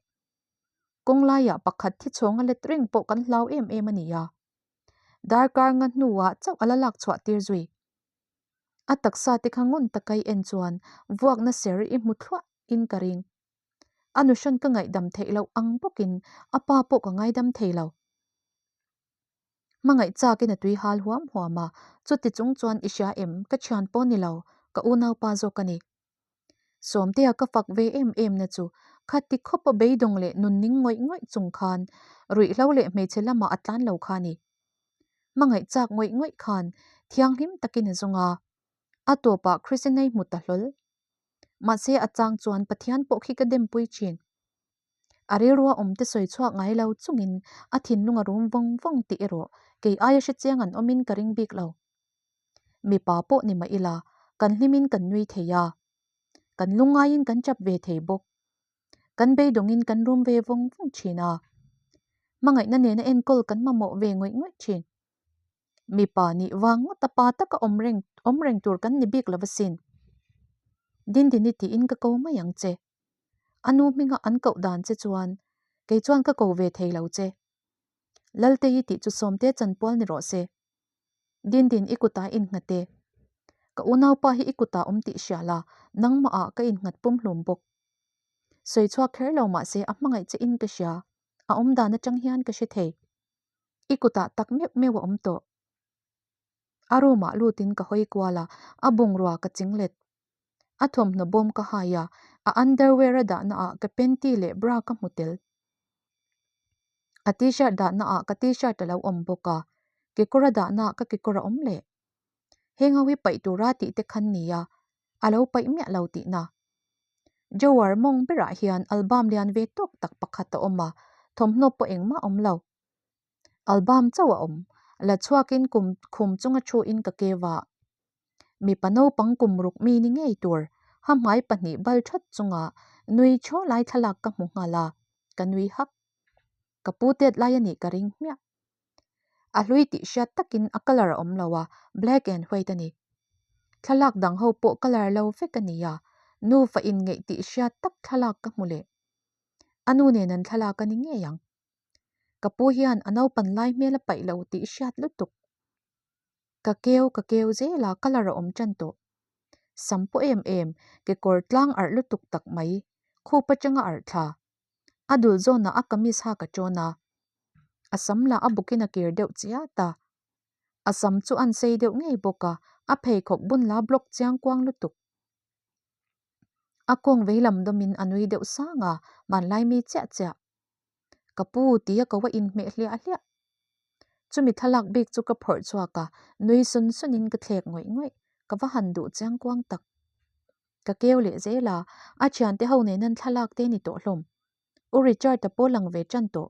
Kawng laiah pakhat thi chhawng a let reng pawh kan hlau em em a nia. Darkar nga hnuah chauh a la lak chhuah tir zui. A taksa te kha ngun takai en chuan vuakna ser i hmu thluah in ka ring. A nuhrawn ka ngaihdam theih loh ang bawkin a pa pawh ka ngaidam thei lo. Hmangaih chakin a tui hal huam huam a, chuti chung chuan i hria em ka thian pawh ni lo, ka unaupa zawk a ni. Sawmtea ka fak ve em em na chu khati khawpa beidawng leh nunning ngawih ngawih chung khan ruihhlo leh hmeichhe lamah a tlan lo kha a ni. Hmangaih chak ngawih ngawih khan thianghlim takin a zawng a, a tawpah Kristianei hmu ta hlawl. Mahse a chang chuan Pathian pawh khi ka dempui thin. A rilrua awmte sawi chhuak ngai lo chungin a thinlung a rum vawng vawng tih erawh kei aia hrechiang an awmin ka ring bik lo. Mipa pawh ni mah ila, kan hlimin kan nui thei a. Kan lungngaiin kan chap ve thei bawk. Kan beidawngin kan rum ve vawng vawng thin a. Hmangaihna nena enkawl kan mamawh ve ngawih ngawih thin. Mipa nih vang ngawt a pa taka awm reng awm reng tur kan ni bik lo asin. Dindini tiin ka ko mai ang che. A nu hminga an koh dan che chuan kei chuan ka ko ve thei lo che. Lalte hi tih chu Sawmte chanpual ni rawh se. Dindin i kutah innghat e. Ka unaupa hi i kutah awm tih hria la, nangmahah ka innghat pumhlum bawk. Sawi chhuak kher lo mah se a hmangaih che in ka hria, a awm dan atang hian ka hre thei. I kutah tak meuh meuh a awm tawh. A room ah lutin ka hawi kual a, a bungrua ka ching let. A thawmhnaw bawm ka hai a, a underwear a dahna ah ka panty leh bra ka hmu tel. A t-shirt dahna ah ka t-shirt a lo awm bawk a, kekawr a dahna ah ka kekawr a awm leh. Heng ho hi paih tura tih te khan nia, a lo paih miah lo tihna. Drawer mawng berah hian album lian ve tawk tak pakhat a awm a, thawmhnaw pawh engmah a awm lo. Album chauh a awm, la chhuakin kum khum chunga thuin ka keu a. Mipa naupang kum ruk mi ni ngei tur, ha hmai pahnih bal that chunga nui thaw lai thlalak ka hmu nghal a, ka nui hak. Ka pu tet lai a nih ka ring hmiah. A hlui tih hriat takin a colour a awm lo a, black and white a ni. Thlalak dang ho pawh colour lo vek a ni a, nufa inngeih tih hriat tak thlalak ka hmu leh. A nu nen an thlalak a ni ngei ang. Ka pu hian a naupan lai hmel a paih lo tih hriat lutuk. Ka keu ka keu zel a, colour a awm tan tawh. Sam pawh em em, kekawr tlang arh lutuk tak mai, khup atanga arh thla. A dul zawnah a kamis hak a tawn a, a sam lah a bukin a kir deuh chiat a. A sam chu an sei deuh ngei bawk a, a pheikhawk bun la block chiang kuang lutuk. A kawng veilam dawmin a nui deuh sang a, hmanlai mi chiah chiah. Ka pu tia ko a inhmeh hliah hliah. Chumi thlalak bik chu ka phawrh chhuak a, nui sun sunin ka thlek ngawih ngawih. Ka va han duh chiang kuang tak. Ka keu leh zel a, a thiante ho nen an thlalak te ni tawh hlawm. U Richard-a pawh lang ve tan tawh.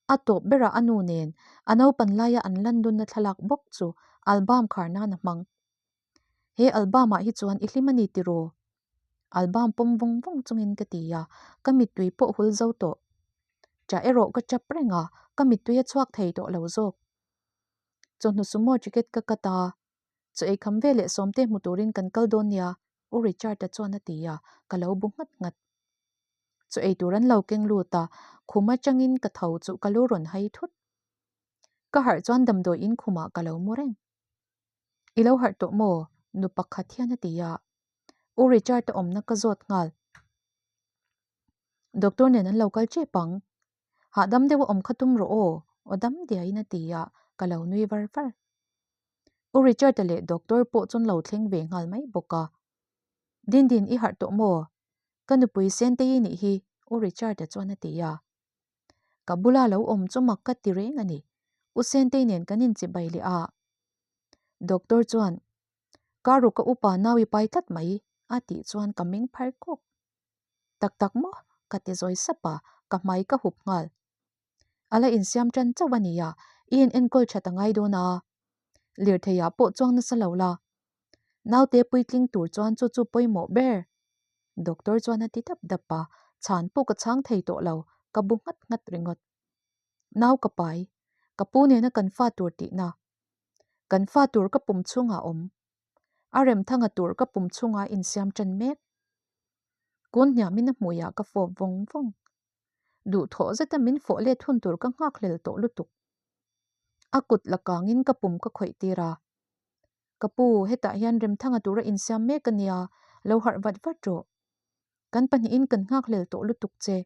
A tawp berah a nu nen a naupan laia an lan dunna thlalak bawk chu album khar nan a hmang. He album ah hi chuan i hlim a ni tiraw? Album pawm vawng vawng chungin ka ti a, ka mittui pawh hul zo tawh. Ṭah erawh ka ṭap reng a, ka mittui a chhuak thei tawh lo zawk. Chawhnu sumo ticket ka cut a, Chaw ei kham ve leh Sawmte hmu turin kan kal dawn nia, U Richard-a chuan a ti a, ka lo bu nghat nghat. Chaw ei tur an lo keng lut a, khum atangin ka tho chu ka lu rawn hai thut. Ka harh chuan damdawi in khumah ka lo mu reng. I lo harh tawh maw? Nu pakhat hian a ti a. U Richard-a awmna ka zawt nghal. Doctor nen an lo kal tep ang. Hahdam deuh a awm kha tum rawh aw, aw dam diaiin a ti a, ka lo nui var var. U Richard-a leh doctor pawh chuan lo thleng ve nghal mai bawk a. Dindin i harh tawh maw? Ka nupui Sentei nih hi, U Richard-a chuan a ti a. Ka bula lo awm chu mak ka ti reng a ni. U Sentei nen kan inchibai leh a. Doctor chuan, Ka ruka upa nau i pai tlat mai, a tih chuan ka meng phar kawk. Tak tak maw? Ka ti zawi sap a, ka hmai ka hup nghal. A la insiam tan chauh a nia, i in enkawl that a ngai dawn a. Lirtheiah pawh chuang nasa lo la. Naute puitling tur chuan chu chu pawimawh ber. Doctor chuan a ti dap dap a, chhan pawh ka chhang thei tawh lo, ka bu nghat nghat ringawt. Nau ka pai, ka pu nena kan fa tur tihna. Kan fa tur ka pum chhungah awm. A remthanga tur ka pum chhungah insiam tan mek. Kun hniamin a hmuiah ka fawp vawng vawng. Duhthawh zeta min fawh let hun tur ka nghak hlel tawh lutuk. A kut la kangin ka pum ka khawih tir a. Ka pu, hetah hian remthanga tura insiam mek a nia, lo harh vat vat rawh. Kan pahnihin kan nghak hlel tawh lutuk che.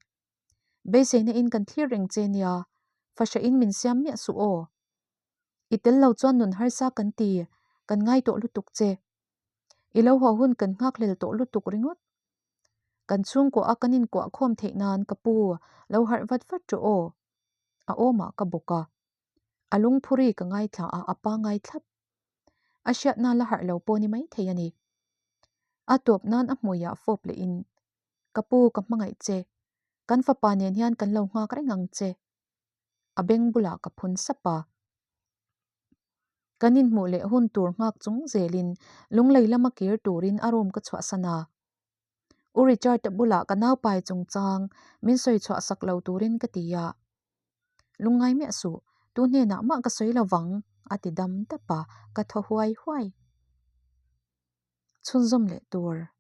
Beiseina in kan thlir reng che nia, fahrahin min siam miah suh aw. I tel lo chuan nun harsa kan ti, kan ngai tawh lutuk che. I lo haw hun kan nghakhlel tawh lutuk ringawt. Kan chhungkuah a kan inkuah khawm theih nan ka pu lo harh vat vat rawh aw. A awmah ka bawk a. A lungphuri ka ngaithla a, a pangai thlap. A hriatna la harh lo pawh ni maithei a ni. A tawp nan a hmuiah fawp lehin, Ka pu ka hmangaih che. Kan fapa nen hian kan lo nghak reng ang che. A beng bulah ka phun sap a. Kan inhmuh leh hun tur nghak chung zelin lunglei lama kir turin a room ka chhuahsan a. U Richard-a bulah ka naupai chungchang min sawi chhuah sak lo turin ka ti a. Lungngai miah suh, tu hnenah mah ka sawi lo vang, a ti dam dap a, ka thaw huai huai. Chhunzawm leh tur.